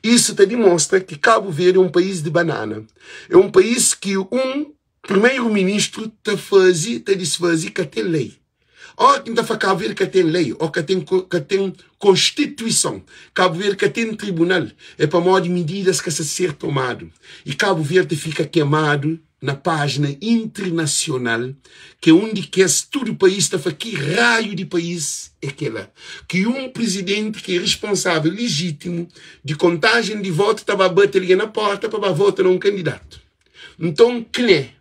Isu ta dimostra ki Kabu Verdi é un país di banana. É un país ki un Primeiro-Ministru ta faze, ta disfaze, ka ten lei. Óra ki N ta fla Kabu Verdi ka ten lei ô ka ten ka ten konstituison, Kabu Verdi ka ten tribunal, é pamodi mididas ka sa ser tomadu y Kabu Verdi ta fika kemadu na pájina internasional ki é un di kes tudu país ta fla ki raiu di país é kela ki un prizidenti ki é responsável lijítimu di kontajen di votu ta ba bate algen na porta pa ba vota na un kandidatu. Nton kne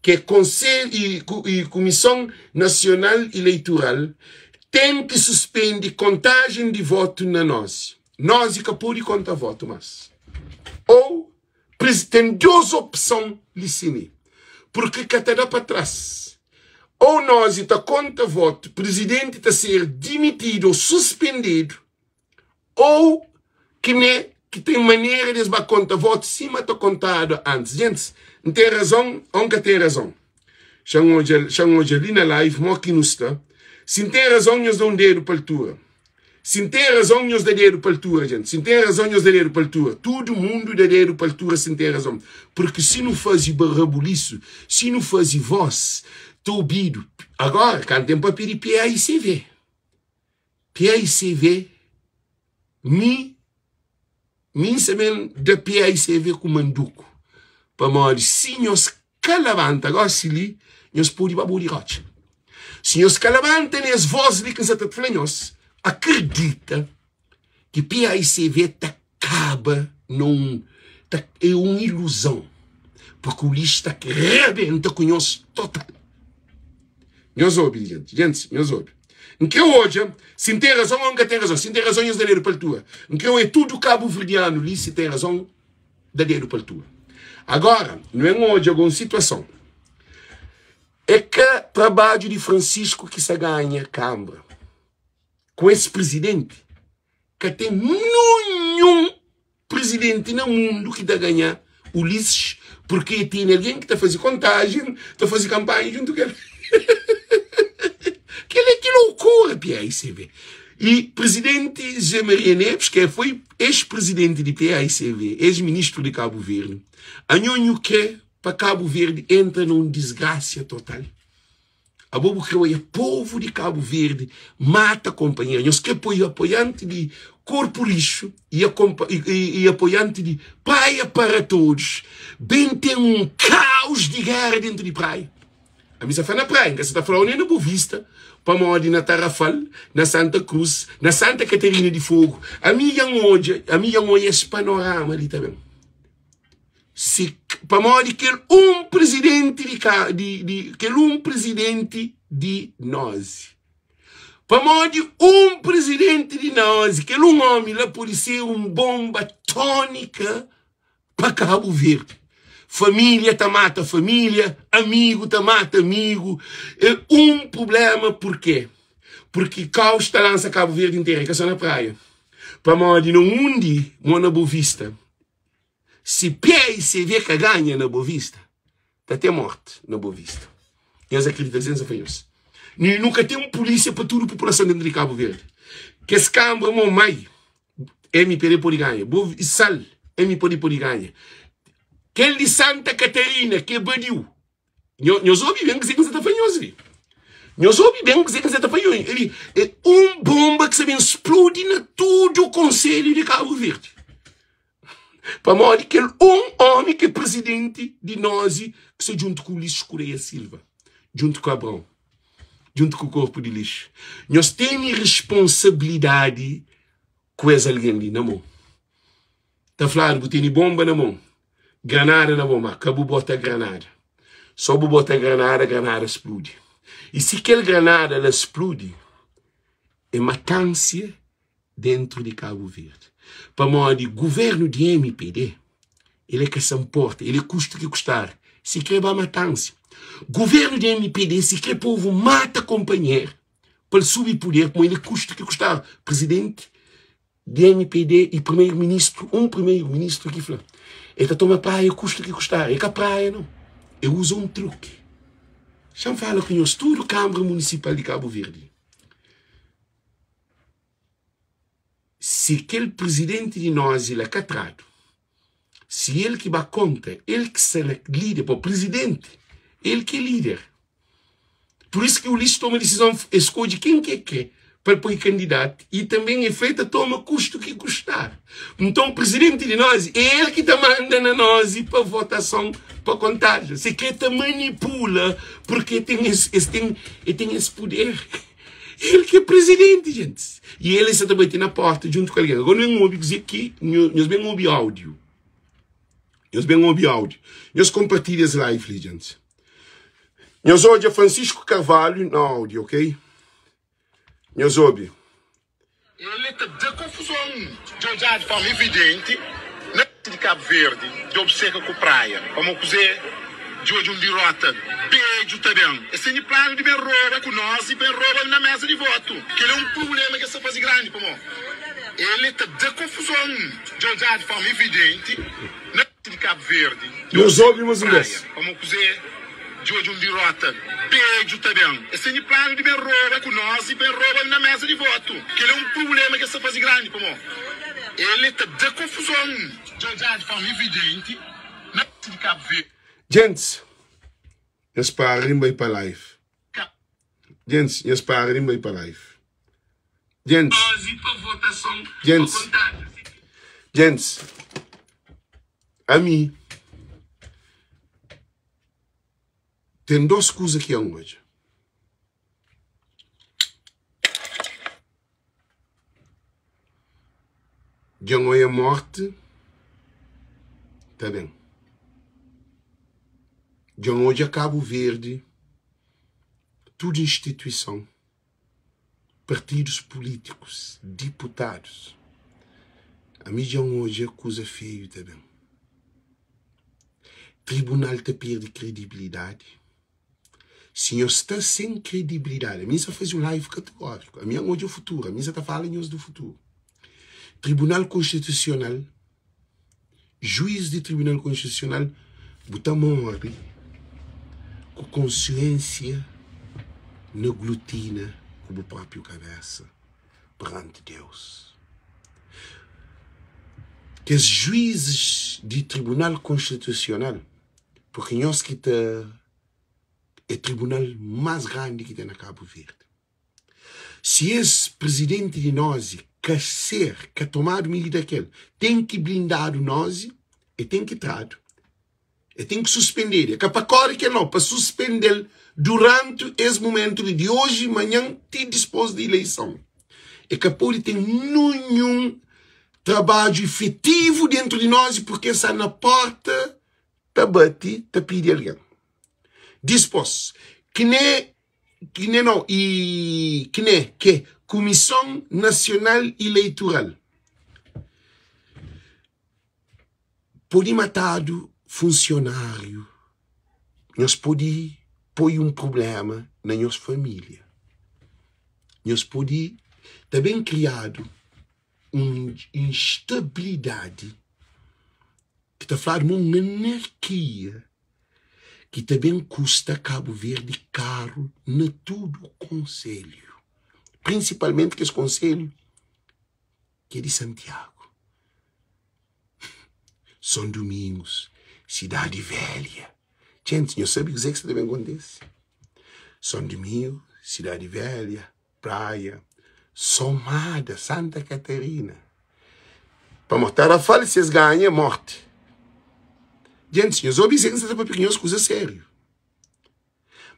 ki é Konselhu y Kumison Nasional Ileitural ten ki suspendi kontajen di votu na nos. Nos ka pode konta votu mas. Ou ten dos opson li simi, purki ka ta da pa tras. Ou nos ta konta votu, prizidenti ta ser dimitidu ou suspendedu, Ou kme ki ten manera di es ba konta votu sima ta kontadu antis? Gentis, N ten razon ou N ka ten razon? Xa-m odja, xa-m odja li na live mo ki nu sta. Si N ten razon, nhos da un dedu pa altura. Si N ten razon, nhos da dedu pa altura, gentis. Si N ten razon, nhos da dedu pa altura. Tudu mundu da dedu pa altura si N ten razon. Purki si nu faze rabulisu, si nu faze vós ta obidu. Agora, kantu ten papia di PAICV. PAICV Mi mi N sa ben da PAICV ku manduku pamodi si nhos ka labanta gosi li nhos pode ba bode rotxa si nhos ka labanta nes vos li ki N sa ta fla nhos akredita ki PAICV ta kaba na un ta é un iluzon purki ulis ta rebenta ku nhos total. Nhos obi li jenti gentis nhos obi N kre odja si N ten razon o N ka ten razon si N ten razon nhos da dedu pa altura N kre oja tudu kabuverdianu li si ten razon da dedu pa altura Agora nu en odja go un situason é ka trabadju di Francisco ki sa ganha kambra ku es prizidenti ka ten nunhun Presidente na mundo ki ta ganha Ulisses porque e tene alguém ki ta faze contagem, ta faze campanha junto ku el. Kel é ki loucura, PAICV. E presidente José Maria Neves, que foi ex-presidente de PAICV, ex-ministro de Cabo Verde, anhô nhu kre pa Cabo Verde entra num desgracia total? Abo bu kre oia povu di Kabu Verdi mata konpanheru? Nhos kre poi apoianti di Korpu Lixu i apoianti di Praia para Todos ben ten un kaus di géra dentu di Praia? Ami sa fla na Praia, N ka sa ta fla-u nen na Bovista, pamodi na Tarrafal, na Santa Krus, na Santa Katarina di Fogu, ami dja N odja, ami dja N oia es panorama li ta ben. Si pamodi kel un prizidenti di ka di di kel un prizidenti di nozi. Pamodi un prizidenti di nozi, kel un omi la pode ser un bonba tónika pa Kabu Verdi. Família ta mata família, amigu ta mata amigu. É un prubléma purkê? Purki kaus ta lansa Kabu Verdi interu, é ka sô na Praia. Pamodi na undi mo na Bovista. Si PICV ka ganha na Bovista, ta ten morti na Bovista. Nhos akredita lisensa fla nhos. Nu nu ka ten pulisia pa tudu populason dentru di Kabu Verdi. Kes kanbra mo mai MPD pode ganha, Bo Sal MPD pode ganha. Kel di Santa Katarina ke badiu. Nhos obi ben kuzê ki N sta ta fla nhos li. Nhos obi ben kuzê ki N sta ta fla nhos li. É un bonba ki sta ben spludi na tudu konselhu di Kabu Verdi. Pamodi kel un omi ki é prizidenti di nozi ki sta djuntu ku Ulisses Correia Silva, djuntu ku Abraão, djuntu ku korpu di lixu. Nhos tene responsabilidadi ku es algen li na mon. Ta fladu bu tene bonba na mon. Granada na bo ma ka bu bota granada So bu bota granada, granada spludi I si kel granada la spludi É matansia dentru di Kabu Verdi Pamodi guvernu di mpd El é ka sa nporta, el é kustu ki kustar Si kre ba matansia Guvernu di mpd si kre povu mata konpanheru Pa el subi puder pamodi el é kustu ki kustar Prizidenti di mpd y primeiro ministro, um primeiro ministro ki fla, el ta toma praia kusta ki kustar, é ka praia não, é usa um truque. Xa-m fala ku nhos tudu Câmara Municipal di Cabo Verde. Si kel prizidenti di nos la ka tradu, si el ki ba kontra, el ki sta na lider, pa prizidenti, el ki é lider. Pur isu ki Ulisses toma disizon, el skodje ken ki el kre pa el poi kandidatu i tanben el fla el ta toma kustu ki kustar. Nton prizidenti di nos é el ki ta manda na nos pa votason pa kontajen. Se kre ta manipula purki el ten es, es ten, el ten es puder. El ki é prizidenti, gentis. I el sa ta bati na porta djuntu ku algen. Agora nu ben obi kuze ki nhos ben obi audiu. Nhos ben obi audiu. Nhos konpartilha es live li, gentis. Nhos odja Francisco Carvalho na audio, ok? Nhos obi. El ta da konfuzon dja odjadu di forma evidenti na di Kabu Verdi dja obseka ku Praia pamo kuze dja odja un dirota bedju ta ben es tene planu di ben roba ku nos i ben roba na mesa di votu kel é un prublema ki es ta faze grandi pamo el ta da konfuzon dja odjadu di forma evidenti na di Kabu Verdi dja Nhos obseka obi ku mas un Praia bes. pamo kuze Dja odja un dirota bedju ta ben. Es tene planu di ben roba ku nos i ben roba na mesa di votu. Kel é un prubulema ki es ta faze grandi pamo el ta da konfuzon. Dja odjadu di forma evidenti na di Kabu Verdi. Djentis, nhos para di bai pa live. Djentis, nhos para di bai pa live. Djentis, djentis, djentis, ami. Ten dos kuza ki N odja. Dja N oia morti ta ben. Dja N odja Kabu Verdi, tudu instituison, partidus pulítikus, diputadus. Ami dja N odja kuza feiu ta ben. Tribunal ta perde kredibilidadi. Si nhos sta sen kredibilidadi, ami N sa faze un live kategóriku, ami N odja futuru, ami N sa ta fala nhos di futuru. Tribunal Konstitusional, juiz di Tribunal Konstitusional, bu ta morre ku konsiensia na glutina ku bu propriu kabesa. peranti Deus. Kes juízes di Tribunal Konstitusional, purki nhos ki ta é tribunal más grandi ki ten na Kabu Verdi. Si es prizidenti di nosi ka ser, ka tomadu midida kel, ten ki blindadu nosi, e ten ki tradu. E ten ki suspendedu. E ka pa kore kel nau, pa suspende-l duranti es mumentu li, di oji, manhan ti dispos di ileison. E ka pode ten ninhun trabadju ifetivu dentru di nos purki e sta na porta ta bati, ta pidi algen. Dispos, kne, kne nau, i kne, ke Kumison Nasional Ileitural. Pode matadu funsionáriu, nhos pode poi un prubléma na nhos família, nhos pode ta ben kriadu un instabilidadi ki ta fladu ma un anarkia ki ta ben kusta Kabu Verdi karu na tudu konselhu, prinsipalmenti kes konselhu ki é di Santiagu, Son Domingos, Sidadi Velha. Djenti, nhos sabe kuzê ki sta ta ben kontise? Son Domingo, Sidadi Velha, Praia, Somada, Santa Katarina. Pamodi Tarrafal, si es ganha, é morti. Djenti, nhos obi kuzê ki N sta ta papia ku nhos, kuza sériu.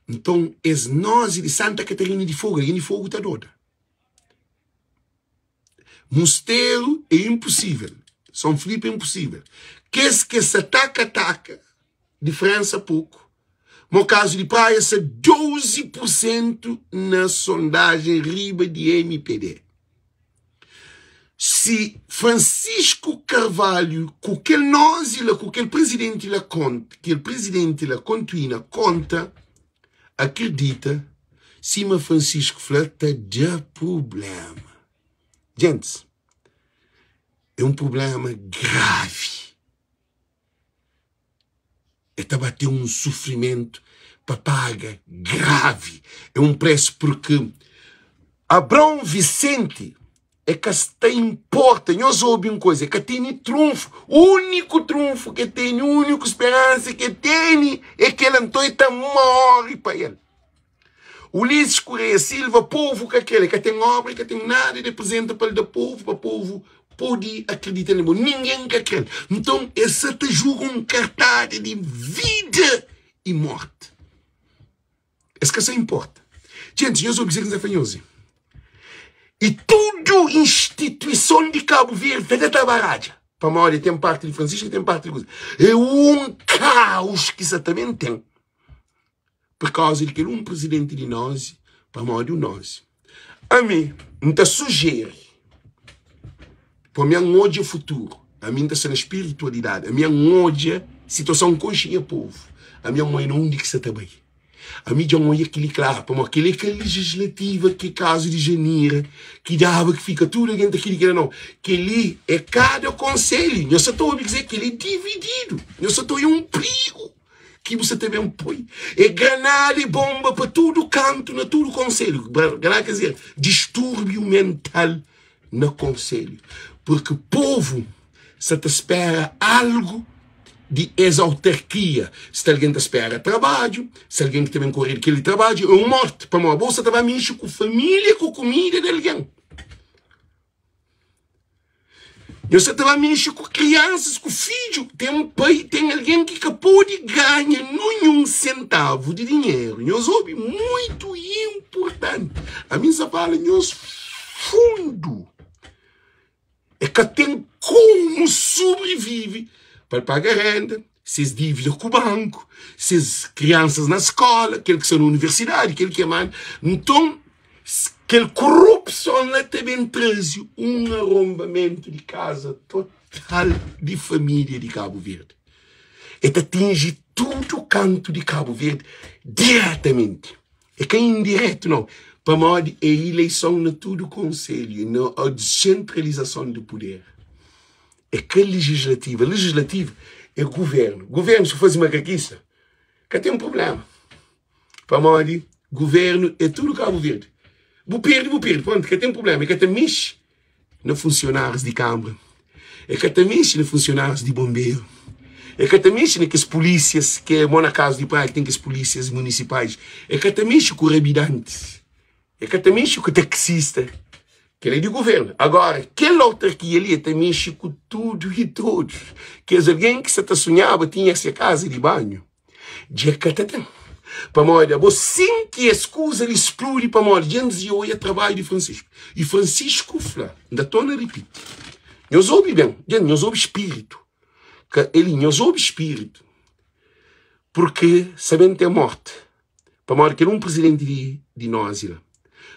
Nton, es nozi di Santa Katarina di Fogu, algen di Fogu ta doda. Musteru é inpusível. Son Filipe é inpusível. Kes ke sa taka taka, diferensa poku. Mo kazu di Praia sa 12 pur sentu na sondajen riba di mpd. Si Francisco Carvalho ku kel nozi la, ku kel prizidenti la konta, kel prizidenti la kontuina konta, Akredita, sima Francisco fla, ta da prubléma. Gentis, é un prubléma gravi. É ta ba ten un sufrimentu pa paga gravi. É un présu purki Abraon Vicente. E ka sta inporta. Nhos obi un koza, e ka tene trunfu. Úniku trunfu ke tene, úniku speransa ke tene é kel anton e ta móre pa el. Ulisses Correia Silva, povu ka kre-l, e ka ten obra, e ka ten nada di aprizenta pa el da povu, pa povu pode akridita na bo. Ningen ka kre-l. Nton, e sa ta juga un kartada di vida i morti. Es ka sa inporta. Djentis, nhos obi kuzê ki N sa fla nhos. I tudu instituison di Kabu Verdi ta da ta baradja. Pamodi ten parti di Francisco, ten parti di kuza. É un kaus ki sa ta ben ten. Pur kauza di kel un prizidenti di nos, pamodi un nos. Ami, N ta sujeri, pa mi N odja futuru, ami N ta sta na spiritualidadi, ami N odja situason, N konxe nha povu, ami N odja na undi ki sa ta bai. Ami dja N odja kel-li klaru, pamodi kel-li é ka lejislativa ki kazu di Janira, ki daba ki fika tudu algen ta kiri kila, nau. Kel-li é kada konselhu. Nhos sa ta obi kuzê? Kel-li é divididu. Nhos sa ta odja un prigu ki bu sa ta ben poi. É granada i bonba pa tudu kantu, na tudu konselhu. Granada ker dizer distúrbiu mental na konselhu. Purki povu sa ta spera algu di es autarkia. Si ta algen ta spera trabadju, si algen ki ta ben kore di kel trabadju, é un morti. Pamodi bo sa ta ba mexi ku família, ku kumida di algen. Nhos sa ta ba mexe ku kriansas, ku fidju. Ten pai, ten algen ki ka pode ganha ninhun sentavu di dinheru. Nhos obi, muitu inpurtanti. Ami N sa fala nhos fundu. E ka ten komu sobrivive pa el paga renda, ses dívida ku banku, ses kriansas na skola, kel ki sta na universidadi, kel ki é manda. Nton, Kel korupson la ta ben traze un aronbamentu di kaza total di família di Kabu Verdi. E ta atinji tudu kantu di Kabu Verdi diretamenti. E ka indiretu nau, pamodi e ileison na tudu konselhu, na desentralizason di puder. E ka lejislativa. Lejislativa e guvernu. Guvernu si faze makakisa, ka ten prublema. Pamodi governo é tudo Cabo Verde. Bu perde, bu perde. Pronto, ka tem problema. E ka ta mexe na funcionários di Câmara. E ka ta mexe na funcionários di bombeiro. E ka ta mexe na kes polícias que é mo na caso di praia que tem kes polícias municipais. E ka ta mexe ku rabidantes. E ka ta mexe ku taxista. Kel é di governo. Agora, kel autarquia li e ta mexe ku tudo e todos. Kes alguém ki sa ta sonhaba tinha se casa di banho. Dja ka ta ten. Pamodi abo sin ki es kuza li spludi pamodi dja N dizia oia trabadju di Francisco. I Francisco fla, N ta torna ripiti, nhos obi ben, dja nhos obi spiritu, ka eli, nhos obi spiritu, purki sa ben ten morti. Pamodi kel un prizidenti di di nozi la,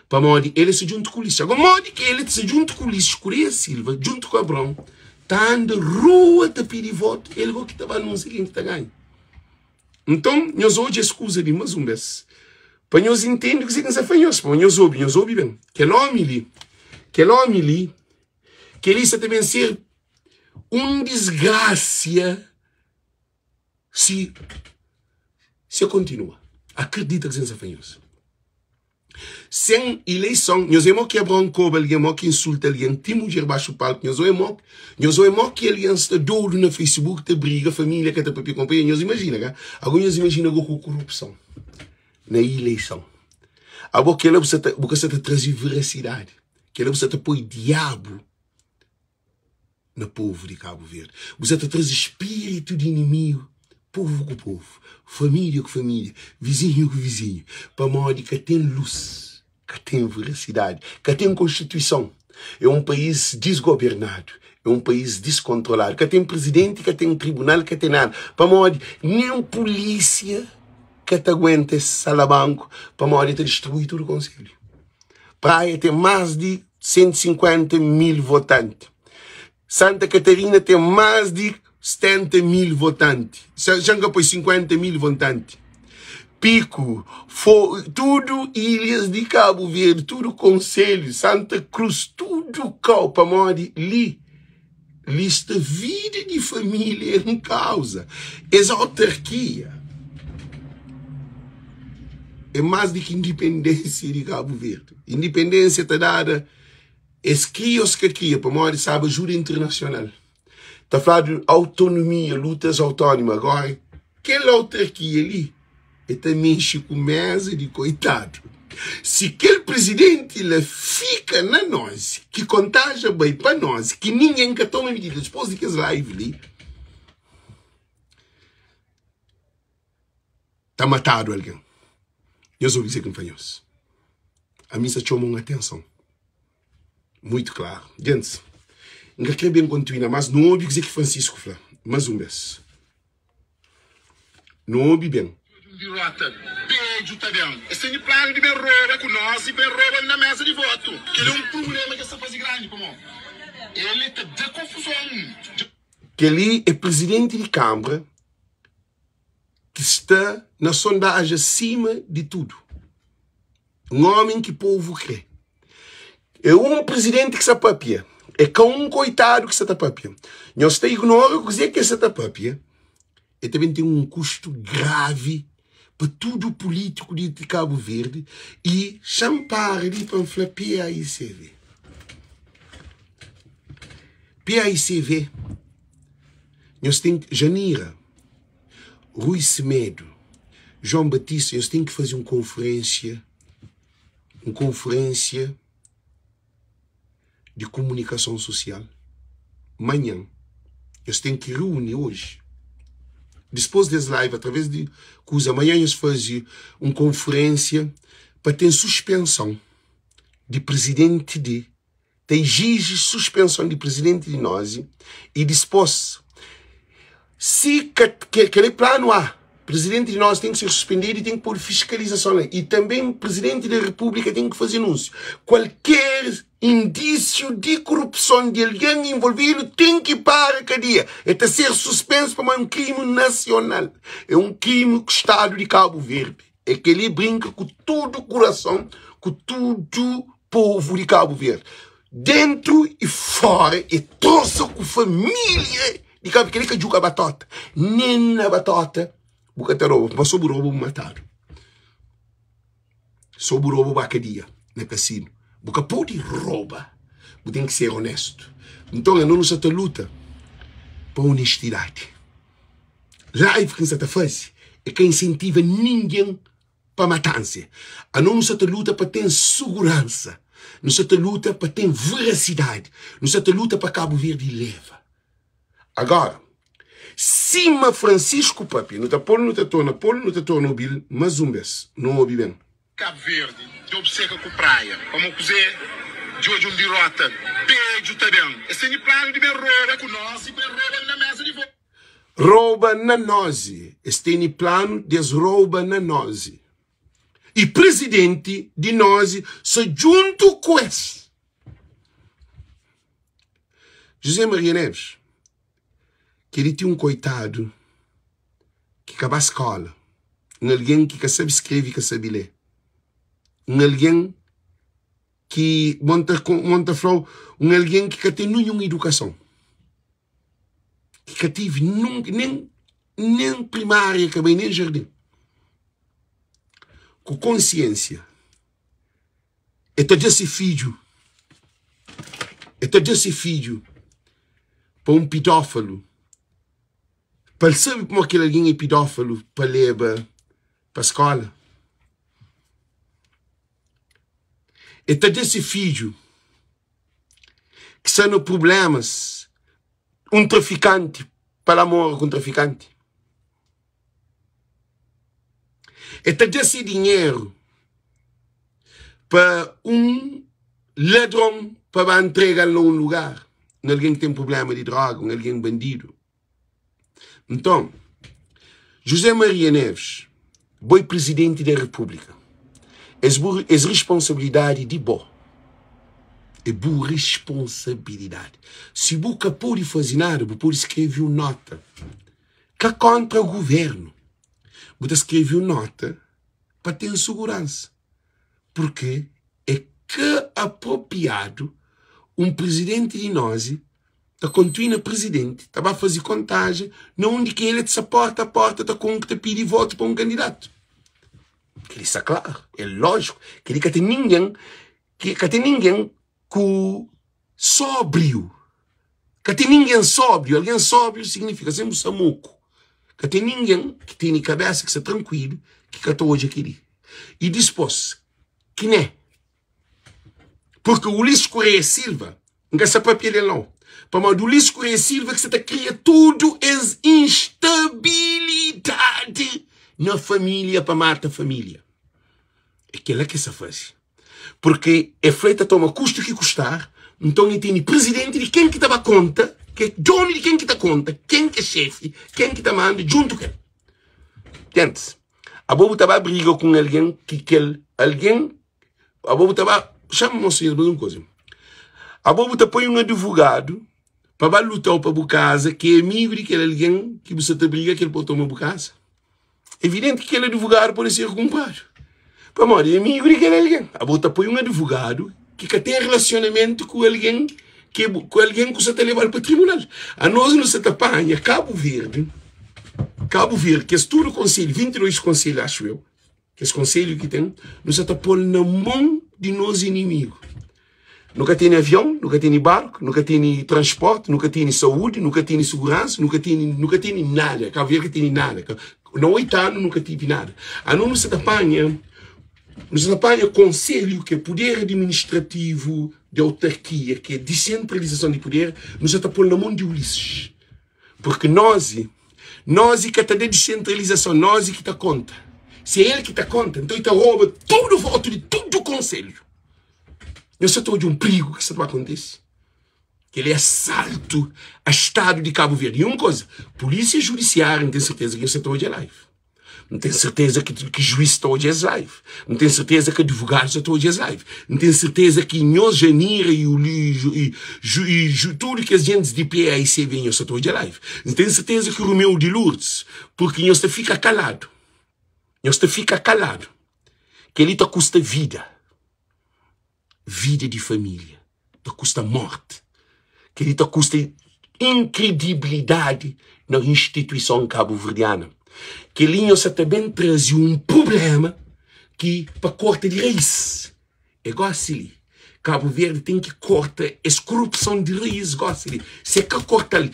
pamodi el sta djuntu ku Ulisses. Agora modi ki el sta djuntu ku Ulisses Correia Silva, djuntu ku Abraão, ta anda rua ta pidi votu, el go ki ta ba anunsia ken ki ta ganha. Nton, nhos odja es kuza li mas un bes, pa nhos intende kuzê ki N sta fla nhos, pamodi nhos obi, nhos obi ben. Kel omi li, kel omi li, kel-li sta ta ben ser un disgrasia Si si e kontinua akredita kuzê N sta fla nhos. Sen ileison, nhos é mo ki Abraon koba algen, mo ki insulta algen, ti mudjer baxu palku, nhos é mo, nhos é mo ki algen sta dodu na Facebook ta briga, família ka ta papia konpanheru, nhos imajina ka? Ago nhos imajina go ku korupson na ileison. Abo kela bu sa ta, bu ka sa ta traze verasidadi, kela bu sa ta poi diabu na povu di Kabu Verdi. Bu sa ta traze spiritu di inimigu povu ku povu, familia ku familia, vizinhu ku vizinhu, pamodi ka ten lus, ka ten verasidadi, ka ten konstituison. É un país disgobernadu, é un país diskontroladu, ka ten prizidenti, ka ten tribunal, ka ten nada, pamodi nen pulísia ka ta aguenta es salabanku, pamodi ta distrui tudu konselhu. Praia ten más di 150 mil votanti. Santa Catarina ten más di 70 mil votanti. Xa N ka poi 50 mil votanti. Piku, fo, tudu ilhas di Kabu Verdi, tudu konselhu, Santa Cruz, tudu kau, pamodi li, li sta vida di família en kauza. Es autarkia é más di ki indipendênsia di Kabu Verdi. Indipendênsia ta dada. Es kria o es ka kria pamodi staba ajuda internasional. Ta fladu autonomia, lutas autónoma. Agora kel autarkia li e ta mexe ku meza di koitadu. Si kel prizidenti la fika na nos, ki kontaja bai pa nos, ki ningen ka toma midida dipos di kes live li, ta matadu algen. Nhos obi kuzê ki N fla nhos. Ami N sta txoma un atenson muitu klaru. Gentis, N ka krê ben kontinua mas, nu obi kuzê ki Francisco fla mas un bês. Nu obi ben. Un dirota bedju ta ben. Es tene planu di ben roba ku nos i ben roba na mesa di votu. Kel é un prubléma ki es ta faze grandi pamodi el ta da konfuzon. Kel-li é prizidenti di kanbra ki sta na sondaji asima di tudu. Un omi ki povu kre. É un prizidenti ki sta papia, é ka un koitadu ki sta ta papia. Nhos ta ignora kuzê ki el sta ta papia, el ta ben ten un kustu gravi pa tudu pulítiku di Kabu Verdi i xa-m para li pa N fla PAICV. PAICV, nhos ten ki, Janira. Rui Semedo, João Batista, nhos ten ki faze un konferensia, un konferensia di komunikason sosial manhan. Nhos ten ki reuni oji, dispos des live, atraves di kuza, manhan nhos faze un konferensia pa ten suspenson di prizidenti di ta iziji suspenson di prizidenti di Nozi i dispos si ka kel é planu A, prizidenti di Nozi ten ki ser suspendidu i ten ki podu fiskalizason la i tanben prizidenti di repúblika ten ki faze anúnsiu kualker indísiu di korupson di algen involvidu ten ki para kadia el ta ser suspensu pamodi é un krimi nasional é un krimi ku stadu di Kabu Verdi é kel-li brinka ku tudu kurason ku tudu Povu di Kabu Verdi, dentu i fora, e trosa ku familia di Kabu Verdi. Kel-li ka djuga batota, nen na batota bu ka ta roba, ma so bu roba bu matadu. So bu roba bu ba kadia na kasinu. Bu ka pode roba, bu ten ki ser onestu. Nton, ano nu sa ta luta pa onestidadi. Live ki N sa ta faze é ka insentiva ningen pa matanse. Anos nu sa ta luta pa ten suguransa, nu sa ta luta pa ten verasidadi, nu sa ta luta pa Kabu Verdi leva. Agora, sima Francisco papia, nu ta pol, nu ta torna pol, nu ta torna obil mas un bes. Nu obi ben. Kabu Verdi dja obseka ku praia pamo kuze di odja un dirota bedju ta ben. Es tene planu di ben roba ku nos i ben roba na mesa di votu. Rouba na nozi. Es tene planu des rouba na nozi. I presidenti di nozi sa djuntu ku es. José Maria Neves, keli ti un koitadu ki ka ba skola, un algen ki ka sabe skrebe i ka sabe le, un algen ki, mon ta, mon ta fla-u, un algen ki ka ten ninhun idukason. ki ka tive nunka, nen, nen primária ka bai, nen jardin. Ku konsiênsia, e ta da se fidju, e ta da se fidju pa un pidófalu, pa el sabe pamodi kel algen é pidófalu, pa leba pa skóla. E ta da se fidju ki sta na prublémas, un trafikanti pa la mora ku un trafikanti. E ta da se dinheru pa un ladron pa ba ntrega-l na un lugar, un algen ki ten prubléma di droga, un algen bandidu. Nton, José Maria Neves, bo é Prizidenti da Repúblika. Es bu es risponsabilidadi di bo. É bu risponsabilidadi. Si bu ka pode faze nada, bu pode skrebe un nota. Ka kontra guvernu. Bu ta skrebe un nota pa ten suguransa. Purke é ka apropiadu un prizidenti di nozi ta kontinua prizidenti ta ba faze kontajen na undi ki el sa porta a porta ta konku ta pidi votu pa un kandidatu. Kel-li sta klaru, é lójiku. Kel-li ka ten ningen ki ka ten ningen ku Sóbriu. Ka ten ningen sóbriu. Algen sóbriu signifika sen bu sta moku. Ka ten ningen ki tene kabésa ki sta trankuilu ki ka ta odja kel-li. I dispôs, kiné? Purki Ulisses Correia Silva, N ka sta papia del nau, pamodi Ulisses Correia Silva ki sta ta kria tudu es instabilidadi na família pa mata família. É kel-la ki es sta faze. Purki e fla e ta toma kustu ki kustar, nton e tene prizidenti di ken ki ta ba konta, ki é donu di ken ki ta konta, ken ki é xefi, ken ki ta manda djuntu ku el. Gentis, abo bu ta ba briga ku un algen ki kel algen, abo bu ta ba, xama mosinhas mas un kuza, abo bu ta poi un advogadu pa ba luta-u pa bu kaza ki é amigu di kel algen ki bu sa ta briga ki el pode toma bu kaza? Evidenti ki kel advogadu pode ser kunpradu. Pamodi é amigu di kel algen. Abo ta poi un advogadu ki ka ten relasionamentu ku algen ki ku algen ku sa ta lebal pa tribunal. Anos nu sa ta panha Kabu Verdi, Kabu Verdi, kes tudu konselhu, 22 konselhu axu eu, kes konselhu ki ten, nu sa ta pol na mon di nos inimigu. Nu ka tene avion, nu ka tene barku, nu ka tene transporti, nu ka tene saúdi, nu ka tene suguransa, nu ka tene, nu ka tene nada. Kabu Verdi ka tene nada. Na oitu anu nu ka tive nada. Anu nu sa ta panha, nu sa ta panha konselhu ki é puder administrativu di autarkia, ki é disentralizason di puder, nu sa ta pô-l na mon di Ulisses. Porque nós, nós ka ta da disentralizason, nós ki ta konta. Se é el ki ta konta, nton el ta roba tudu votu di tudu konselhu. Nhos sa ta odja un prigu ki sta ta ba kontise? Kel-li é asaltu a stadu di Kabu Verdi. I un koza, Pulísia Judisiária, N ten serteza ki nhos sa ta odja live. N ten serteza ki ki juiz ta odja es live. N ten serteza ki advogadus sa ta odja es live. N ten serteza ki nhos Janira i i i tudu kes gentis di PAICV nhos sa ta odja live. N ten serteza ki Romeu di Lourdes, purki nhos ta fika kaladu. Nhos ta fika kaladu. Kel-li ta kusta vida, vida di família, ta kusta mórti. Kel-li ta kusta inkredibilidadi na instituison kabuverdiana. Kel-li nhos sa ta ben traze un prubléma ki pa korta di raís. É gósi li. Kabu Verdi ten ki korta es korupson di raís gósi li. Si e ka korta-l,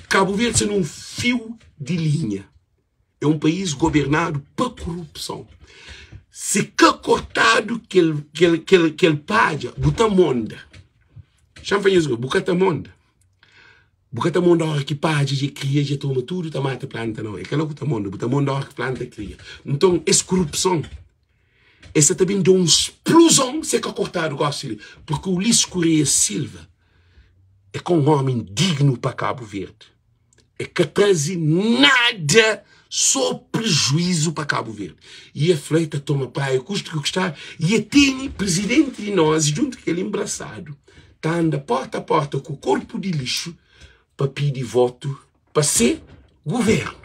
Kabu Verdi sta na un fiu di linha. É un país gobernadu pa korupson. Si ka kortadu kel, kel, kel, kel padja, bu ta monda. Xa-m fla nhos, bu ka ta monda. Bu ka ta monda óra ki padja dja kria, dja toma tudu, ta mata planta, nau. É kela ku ta monda. Bu ta monda óra ki planta kria. Nton, es korupson, es sa ta ben da un spluzon si ka kortadu gósi li. Purki Ulisses Correia Silva é ka un ómi dignu pa Kabu Verdi. E ka traze nada, só prejuízo pa Cabo Verde. E e fla e ta toma praia custo que custar e e tene presidente de nós junto com ele embraçado ta anda porta a porta com corpo de lixo pa pidi voto pa se governo.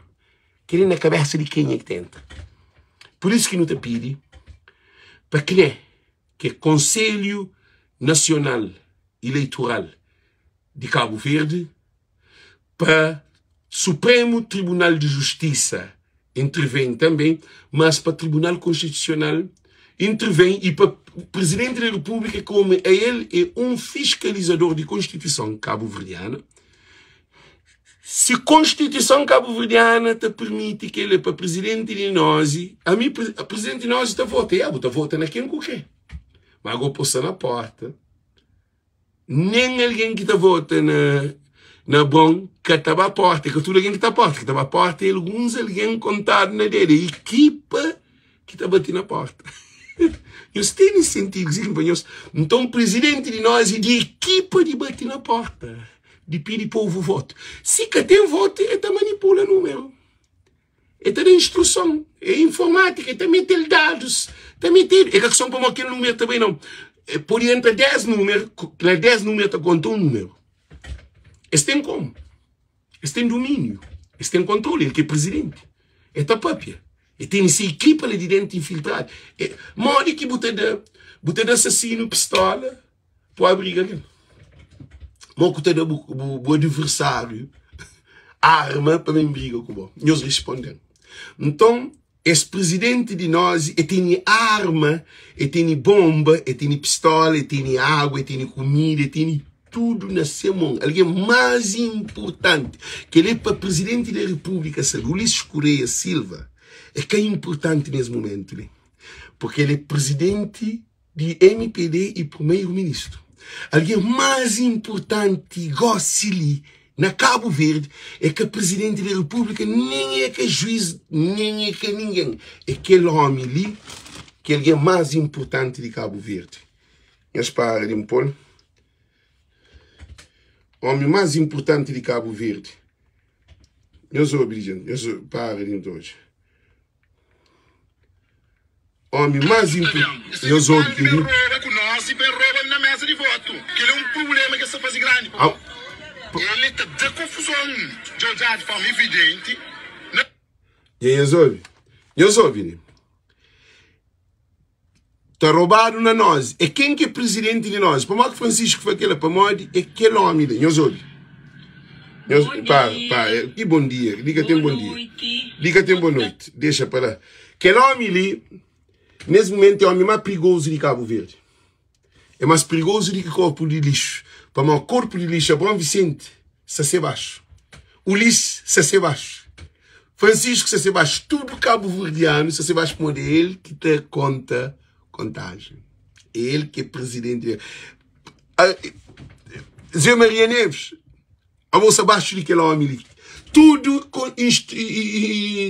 Kel-li na cabeça de kenha que ta entra. Por isso que nu ta pidi pa CNE, que é Conselho Nacional Eleitoral de Cabo Verde, pa Supremu Tribunal di Justisa intervém tanbê, mas pa Tribunal Konstitusional intervém i pa Presidenti di Repúblika komu a el é un fiskalizador di Konstituison kabuverdiana. Si Konstituison kabuverdiana ta permiti kel-li pa Presidenti di nos, ami Presidenti di nos ta vota, ya bu ta vota na ken ku kre, ma ago po sta na porta. Nen algen ki ta vota na na bon ka ta ba porta, ka tudu algen ki ta porta, ki ta ba porta é alguns algen kontadu na dedu, é ekipa ki ta bati na porta. Nhos tene sentidu ki pa nhos? Nton prizidenti di nos é di ekipa di bati na porta, di pidi povu votu. Si ka ten votu, el ta manipula numeru. El ta da instruson, é informátika, el ta mete-l dadus, ta metedu. É ka son pamodi kel númeru ta bai, nau. Pode entra 10 númeru, na 10 númeru ta konta un númeru. Es ten komu, es ten dumíniu, es ten kontroli, el ki é prizidenti. El ta pâpia, el tene se ekipa la di déntu infiltradu. Modi ki bu ta da, bu ta da asasinu pistola Pô abriga kel. Mo ku ta da bu, bu, bu adversário arma pa ben briga ku bo? Nhos responden. Nton, es presidenti di nos, e tene arma, e tene bomba, e tene pistola, e tene água, e tene kumida, e tene. tudu na se mon. Algen más inpurtanti, kel-li é pa Prizidenti di Repúblika sabe, Ulisses Correia Silva é ka inpurtanti nes mumentu li, purki el é Prizidenti di mpd i Primeiro Ministro. Algen más inpurtanti gósi li na Kabu Verdi é ka Prizidenti di Repúblika, nen é ka juiz, nen é ka ningen. É kel ómi li ki é algen más inpurtanti di Kabu Verdi. Nhos para di N pô-l. Ómi más inpurtanti di Kabu Verdi. Nhos obi li, jenti. Nhos para di N ta odja. Omi más inpurtanti. Nhos obi kel-li. Dja nhos obi? Nhos obi li. Ta robadu na nos. É ken ki é prizidenti di nos? Pamodi ki Francisco fla kela? Pamodi é kel omi li. Nhos obi. Nhos, pa, pa, ki bon dia. Li ka ten bon dia. Li ka ten bon noiti. Dexa pa la. Kel omi li, nes mumentu, é omi más prigozu di Kabu Verdi. É más prigozu di ki korpu di lixu. Pamodi korpu di lixu, Abraon Visenti sta se baxu. Ulisses sta se baxu. Francisco sta se baxu. Tudu kabuverdianu sta se baxu pamodi é el ki ta konta kontajen. É el ki é prizidenti. Zé Maria Neves. Abo sta baxu di kel omi li. Tudu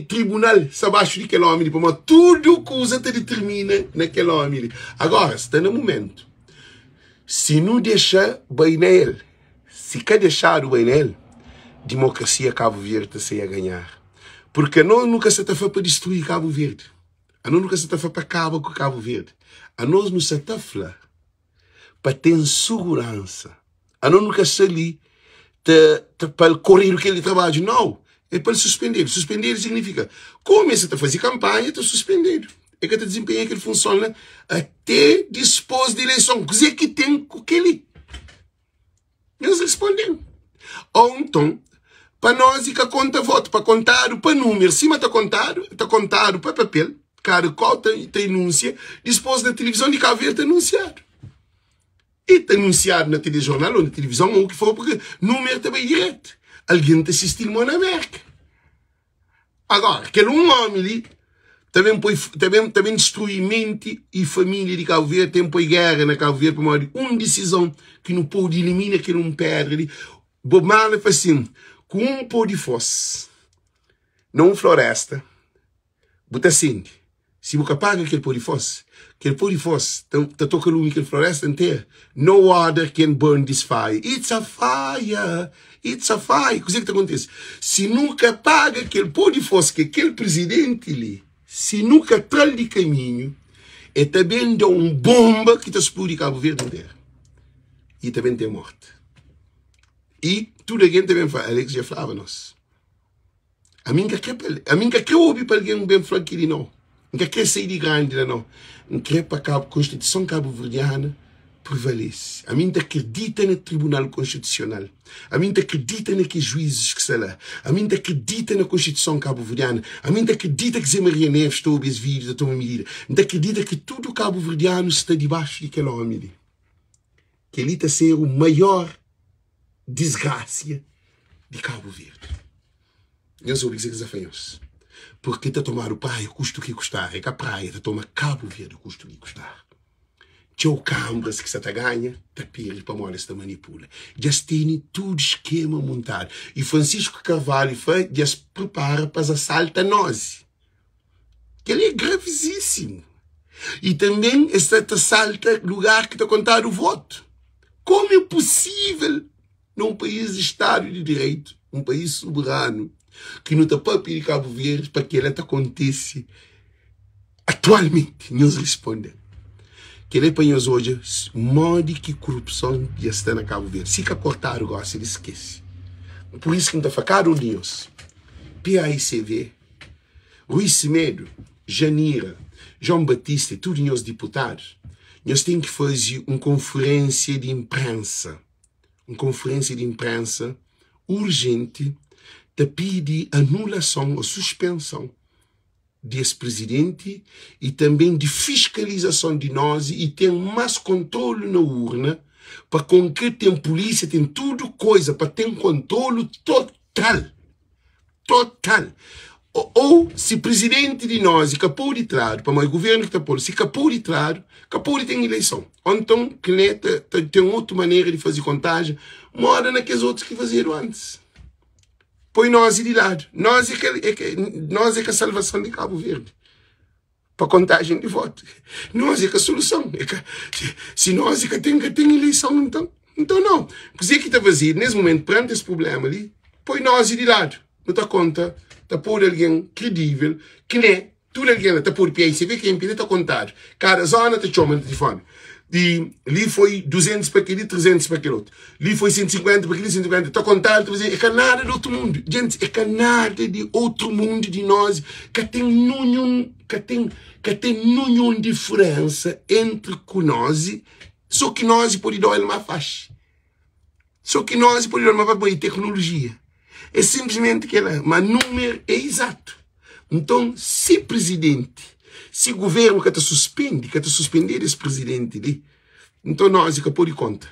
tribunal sta baxu di kel omi li, pamodi tudu kuza ta ditirmina na kel omi li. Agora, sta na mumentu. Si nu dexa bai na el, si ka dexadu bai na el, dimokrasia Kabu Verdi ta sai a ganhar. Purki anos nu ka sa ta fla pa distrui Kabu Verdi. Anos nu ka sa ta fla pa kaba ku Kabu Verdi. Anos nu sa ta fla pa ten suguransa. Anos nu ka sta li ta, ta pa el koredu kel di trabadju. Nau, é pa el suspendedu. Suspendedu signifika komu el sa ta faze kanpanha, ta suspendedu. El ka ta dizinpenha kel funson la ate dispos di ileison. Kuzê ki ten ku kel-li? Nhos responde-m. Ou nton, pa nos i ka konta votu, pa kontadu pa numeru, sima ta kontadu, ta kontadu pa papel, kada kau ta, ta enunsia, dispos na tilivizon di Kabu Verdi ta anunsiadu. I ta anunsiadu na telejornal ou na tilivizon ou o ki for, porque numeru ta bai diretu. Algen ta sisti-l mo na Merka. Agora, kel un omi li ta ben poi, ta ben, ta ben distrui menti i família di Kabu Verdi, ta ben poi géra na Kabu Verdi pamodi un disizon ki nu pode ilimina kel un pédra li. Bob Marley fla sin, ku un pó di fós na un floresta, bu ta sende. Si bu ka paga kel pó di fós, kel pó di fós ta, ta toka lumi kel floresta inteira. No water can burn this fire. It's a fire, it's a fire. Kuzê ki ta kontise? Si nu ka paga kel pó di fós ki é kel prizidenti li, si nu ka tra-l di kaminhu, el ta ben da un bonba ki ta spludi Kabu Verdi interu. I ta ben ten morti. I tudu algen ta ben fla, Alex dja flaba nos. Ami N ka kre pa ami N ka kre obi pa algen ben fla kili nau. N ka kre sai di grandi la nau. N kre pa Kabu Konstituison Kabuverdiana prevalese. Ami N ta kridita na Tribunal Konstitusional. Ami N ta kridita na kes juizes ki sta la. Ami N ta kridita na Konstituison Kabuverdiana. Ami N ta kridita ki Zé Maria Neves ta obi es vídiu ta toma midida. N ta kridita ki tudu kabuverdianu sta dibaxu di kel omi li. Kel-li ta ser o maior disgrasia di Kabu Verdi. Nhos obi kuzê ki N sta fla nhos. Purki ta tomadu praia kustu ki kustar. É ka praia, ta toma Kabu Verdi kustu ki kustar. Txeu kanbras ki sa ta ganha ta perde pamodi es ta manipula. Dja es tene tudu skema muntadu. I Francisco Carvalho fla dja es pripara pa es asalta nos. Kel-li é gravizísimu. I tanben es sta ta salta lugar ki ta kontadu votu. Komu é pusível na un país di stadu di direitu, un país soberanu, ki nu ta papia di Kabu Verdi pa kel-la ta kontise atualmenti? Nhos responde-m. Kel-la é pa nhos odja modi ki korupson dja sta na Kabu Verdi. Si ka kortadu gósi, di skese. Pur isu ki N ta fla kada un di nhos, PAICV, Rui Semedo, Janira, João Batista e tudu nhos diputadus, nhos ten ki faze un konferensia di inprensa, un konferensia di inprensa urjenti ta pidi anulason o suspenson di es prizidenti i tanben di fiskalizason di nos i ten mas kontrolu na urna. Pa konkre ten pulísia, ten tudu koiza pa ten kontrolu total. Total. Ou si prizidenti di nos i ka pode tradu, pamodi guvernu ki ta pô-l, si ka pode tradu, ka pode ten ileison. Ou nton kne ta ta ten otu manera di faze kontajen, moda na kes otus ki fazedu antis. Poi nos di ladu. Nos é ka é ka nos é ka salvason di Kabu Verdi pa kontajen di votu. Nos é ka soluson. É ka si nos é ka ten ka ten ileison nton. Nton nau. Kuzê ki ta fazedu nes mumentu peranti es prublema li? Poi nos di ladu. Nu ta konta ta podu algen kredível ki ne Tudu algen la ta pode pia i CV kenpi li ta kontadu. Kada zona ta txoma na tilifoni. Di li foi 200 pa kel-li, 300 pa kel otu. Li foi 150 pa kel-li, 150. Ta kontadu, ta faze. É ka nada di otu mundu. Gentis, é ka nada di otru mundu di nos. Ka ten nunhun, ka ten, ka ten nunhun diferensa entri ku nos. So ki nos pode da-l más faxi. So ki nos pode da-l más faxi pamodi teknolojia. É sinplismenti kel-la. Ma númeru é izatu. Nton, si prizidenti, si guvernu ka ta suspendi, ka ta suspendedu es prizidenti li, nton nos ka pode konta.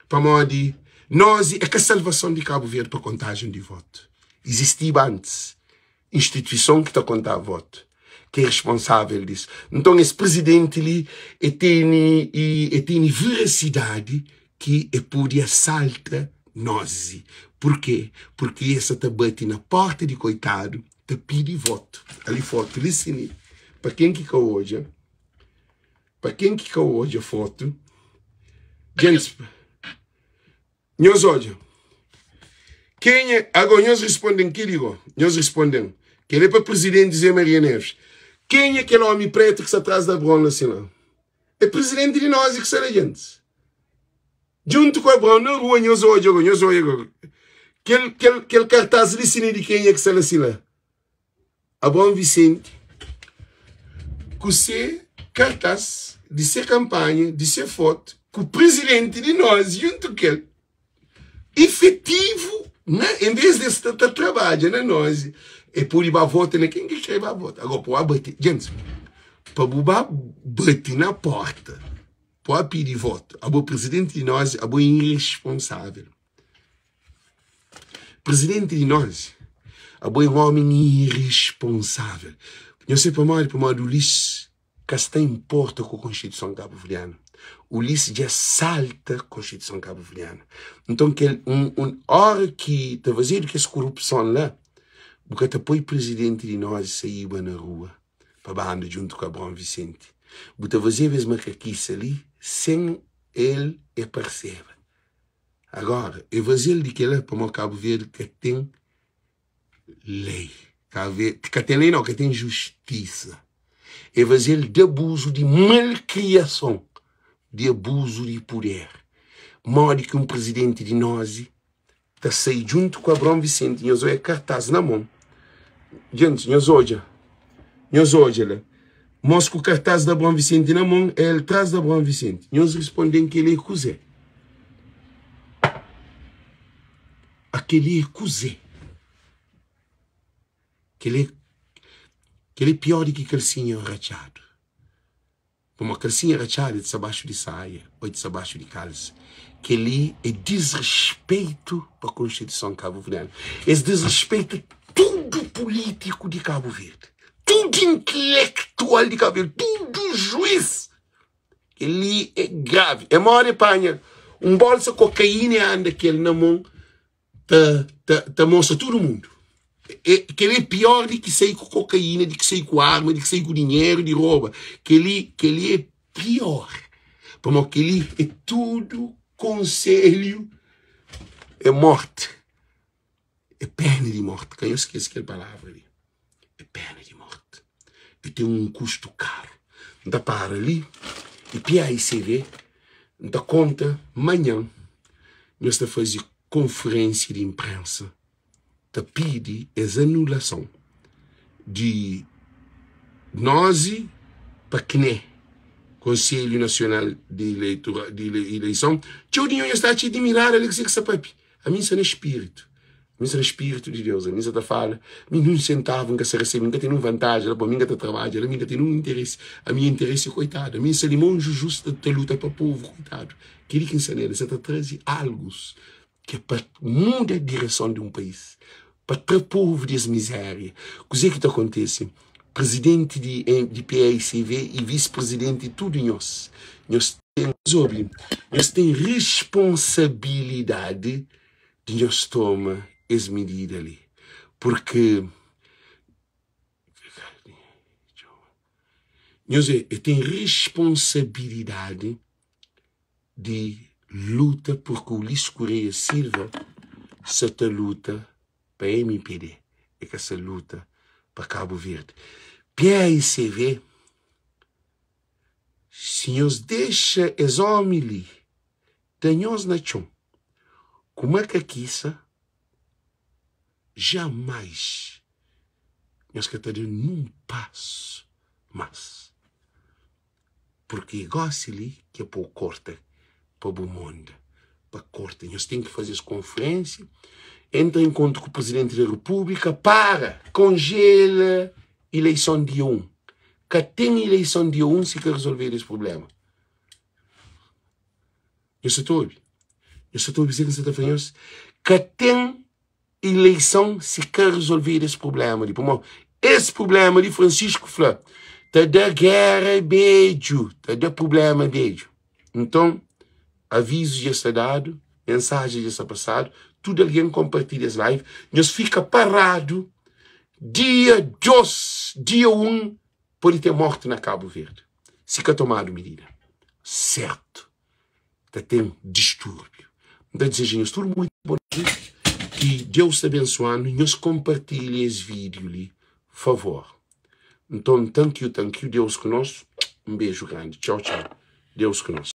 Pamodi nos é ka salvason di Kabu Verdi pa kontajen di votu. Izistiba antis instituison ki ta konta votu, ki é responsavel disu. Nton, es prizidenti li e tene, e tene verasidadi ki e pode asalta nozi. Purkê? Purki e sa ta bati na porta di koitadu ta pidi votu. Ali fotu li si li. Pa ken ki ka odja, pa ken ki ka odja fotu, djentis, nhos odja. Kenha, ago nhos risponden keli go, nhos risponden. Keli é pa prizidenti Zé Maria Neves. Kenha kel omi pretu ki sta tras di Abron la si la? É prizidenti di nozi ki sta la djentis. Djuntu ku Abraon na rua, nhos odja go, nhos odja go. Kel, kel, kel kartaz li sina di kenha ki sta la si la? Abraon Vicente, ku se kartaz di se kanpanha, di se fotu, ku prizidenti di nozi djuntu kel. Ifetivu, na, en vez di es sta ta trabadja na nozi, e pode ba vota na ken ki kre ba vota. Agora, pa bu bati, djentis, pa bu ba bati na porta, pa bu pidi votu, abo prizidenti di nozi, abo é irresponsável. Prizidenti di nozi, abo é un omi irresponsável. Nhos sabe pamodi? Pamodi Ulisses Ka sta inporta ku konstituison kabuverdianu. Ulisses dja salta konstituison kabuverdianu. Nton kel un un ora ki ta fazedu kes korupson la, bu ka ta poi prizidenti di nos saiba na rua pa ba anda djuntu ku Abraon Visenti. Bu ta fazeba es makakisa li sen el e parseba. Agora, e faze-l di kela pamodi Kabu Verdi ka ten lei. Ka ve, ka ten lei nau, ka ten justisa. E faze-l di abuzu di malkriason, di abuzu di puder. Modi ki un prizidenti di nozi ta sai djuntu ku Abraon Visenti, nhos odja kartaz na mon. Djentis, nhos odja, nhos odja la. Mos ku kartaz di Abraon Visenti na mon, el tras di Abraon Visenti. Nhos risponde-m kel-li é kuzê? A kel-li é kuzê? Kel-li kel-li é pior di ki kalsinha ratxadu. Pamodi kalsinha ratxadu é di sta baxu di saia ô di sta baxu di kalsa. Kel-li é disrespetu pa Konstituison kabuverdianu. Es disrespeita tudu pulítiku di Kabu Verdi, tudu intelektual di Kabu Verdi, tudu juís. Kel-li é gravi. É modi panha un bolsa kokaína e anda kel na mon ta, ta, ta mostra tudu mundu. É, kel-li é pior di ki sai ku kokaína, di ki sai ku arma, di ki sai ku dinheru, di roba. Kel-li, kel-li é pior. Pamodi kel-li é tudu konselhu é morti. É pena di morti. Ka nhos skese kel palavra li. É pena di morti. E ten un kustu karu. N ta para li i PAICV N ta konta manhan nhos ta faze konferensia di inprensa ta pidi es anulason di nozi pa CNE, Konselhu Nasional di Eleison. Txeu di nhos ta atxa admiradu ali kuzê ki sta papia. Ami N sta na spiritu. Mi sta na spiritu di Deus, mi sta ta fala, mi nun sentavu N ka sta resebe, N ka ten nun vantaji la, pa mi N ka ta trabadja la, mi N ka ten nun interesi, ami nha interesi é koitadu, ami N sta li mon Juju sta ta luta pa povu koitadu, keli ki N sta nel, N sta ta traze algus ki é pa muda direson di un país, pa tra povu di es mizeria. Kuze ki ta kontese? Prezidenti di di PAICV i visi-prezidenti tudu nhos, nhos ten, obi, nhos ten responsabilidadi di nhos toma es midida li, purki nhos e ten risponsabilidadi di luta purki Ulisses Correia Silva sa ta luta pa mpd, e ka sa luta pa Kabu Verdi. PAICV, si nhos dexa es omi li Da nhos na txon ku makakisa jamais nhos ka ta da nun pasu mas purki gosi li ke pou korta pa bu monda pa korta nhos ten ki faze es konferensia entra enkontru ku presidenti da republika para konjela ileison dia 1 ka ten ileison dia 1 si ka resolvedu es problema. Nhos sa ta obi? Nhos sa ta obi kuzê ki N sa ta fla nhos? Ka ten ileison si ka rezolvedu es prubléma li. Pamodi es prubléma li, Francisco fla, ta da géra bedju, ta da prubléma bedju. Nton, avizu dja sta dadu, mensajen dja sta pasadu, tudu algen konpartilha es live. Nhos fika paradu dia 2, dia 1, Pode ten morti na Kabu Verdi si ka tomadu midida sertu. Ta ten distúrbiu. N ta dizeja nhos tudu muitu bon noiti. Ki Deus ta bensua-nu. Nhos konpartilha es vídiu li, favor. Nton, thank you, thank you. Deus ku nos. Un beju grandi. Txau, txau. Deus ku nos.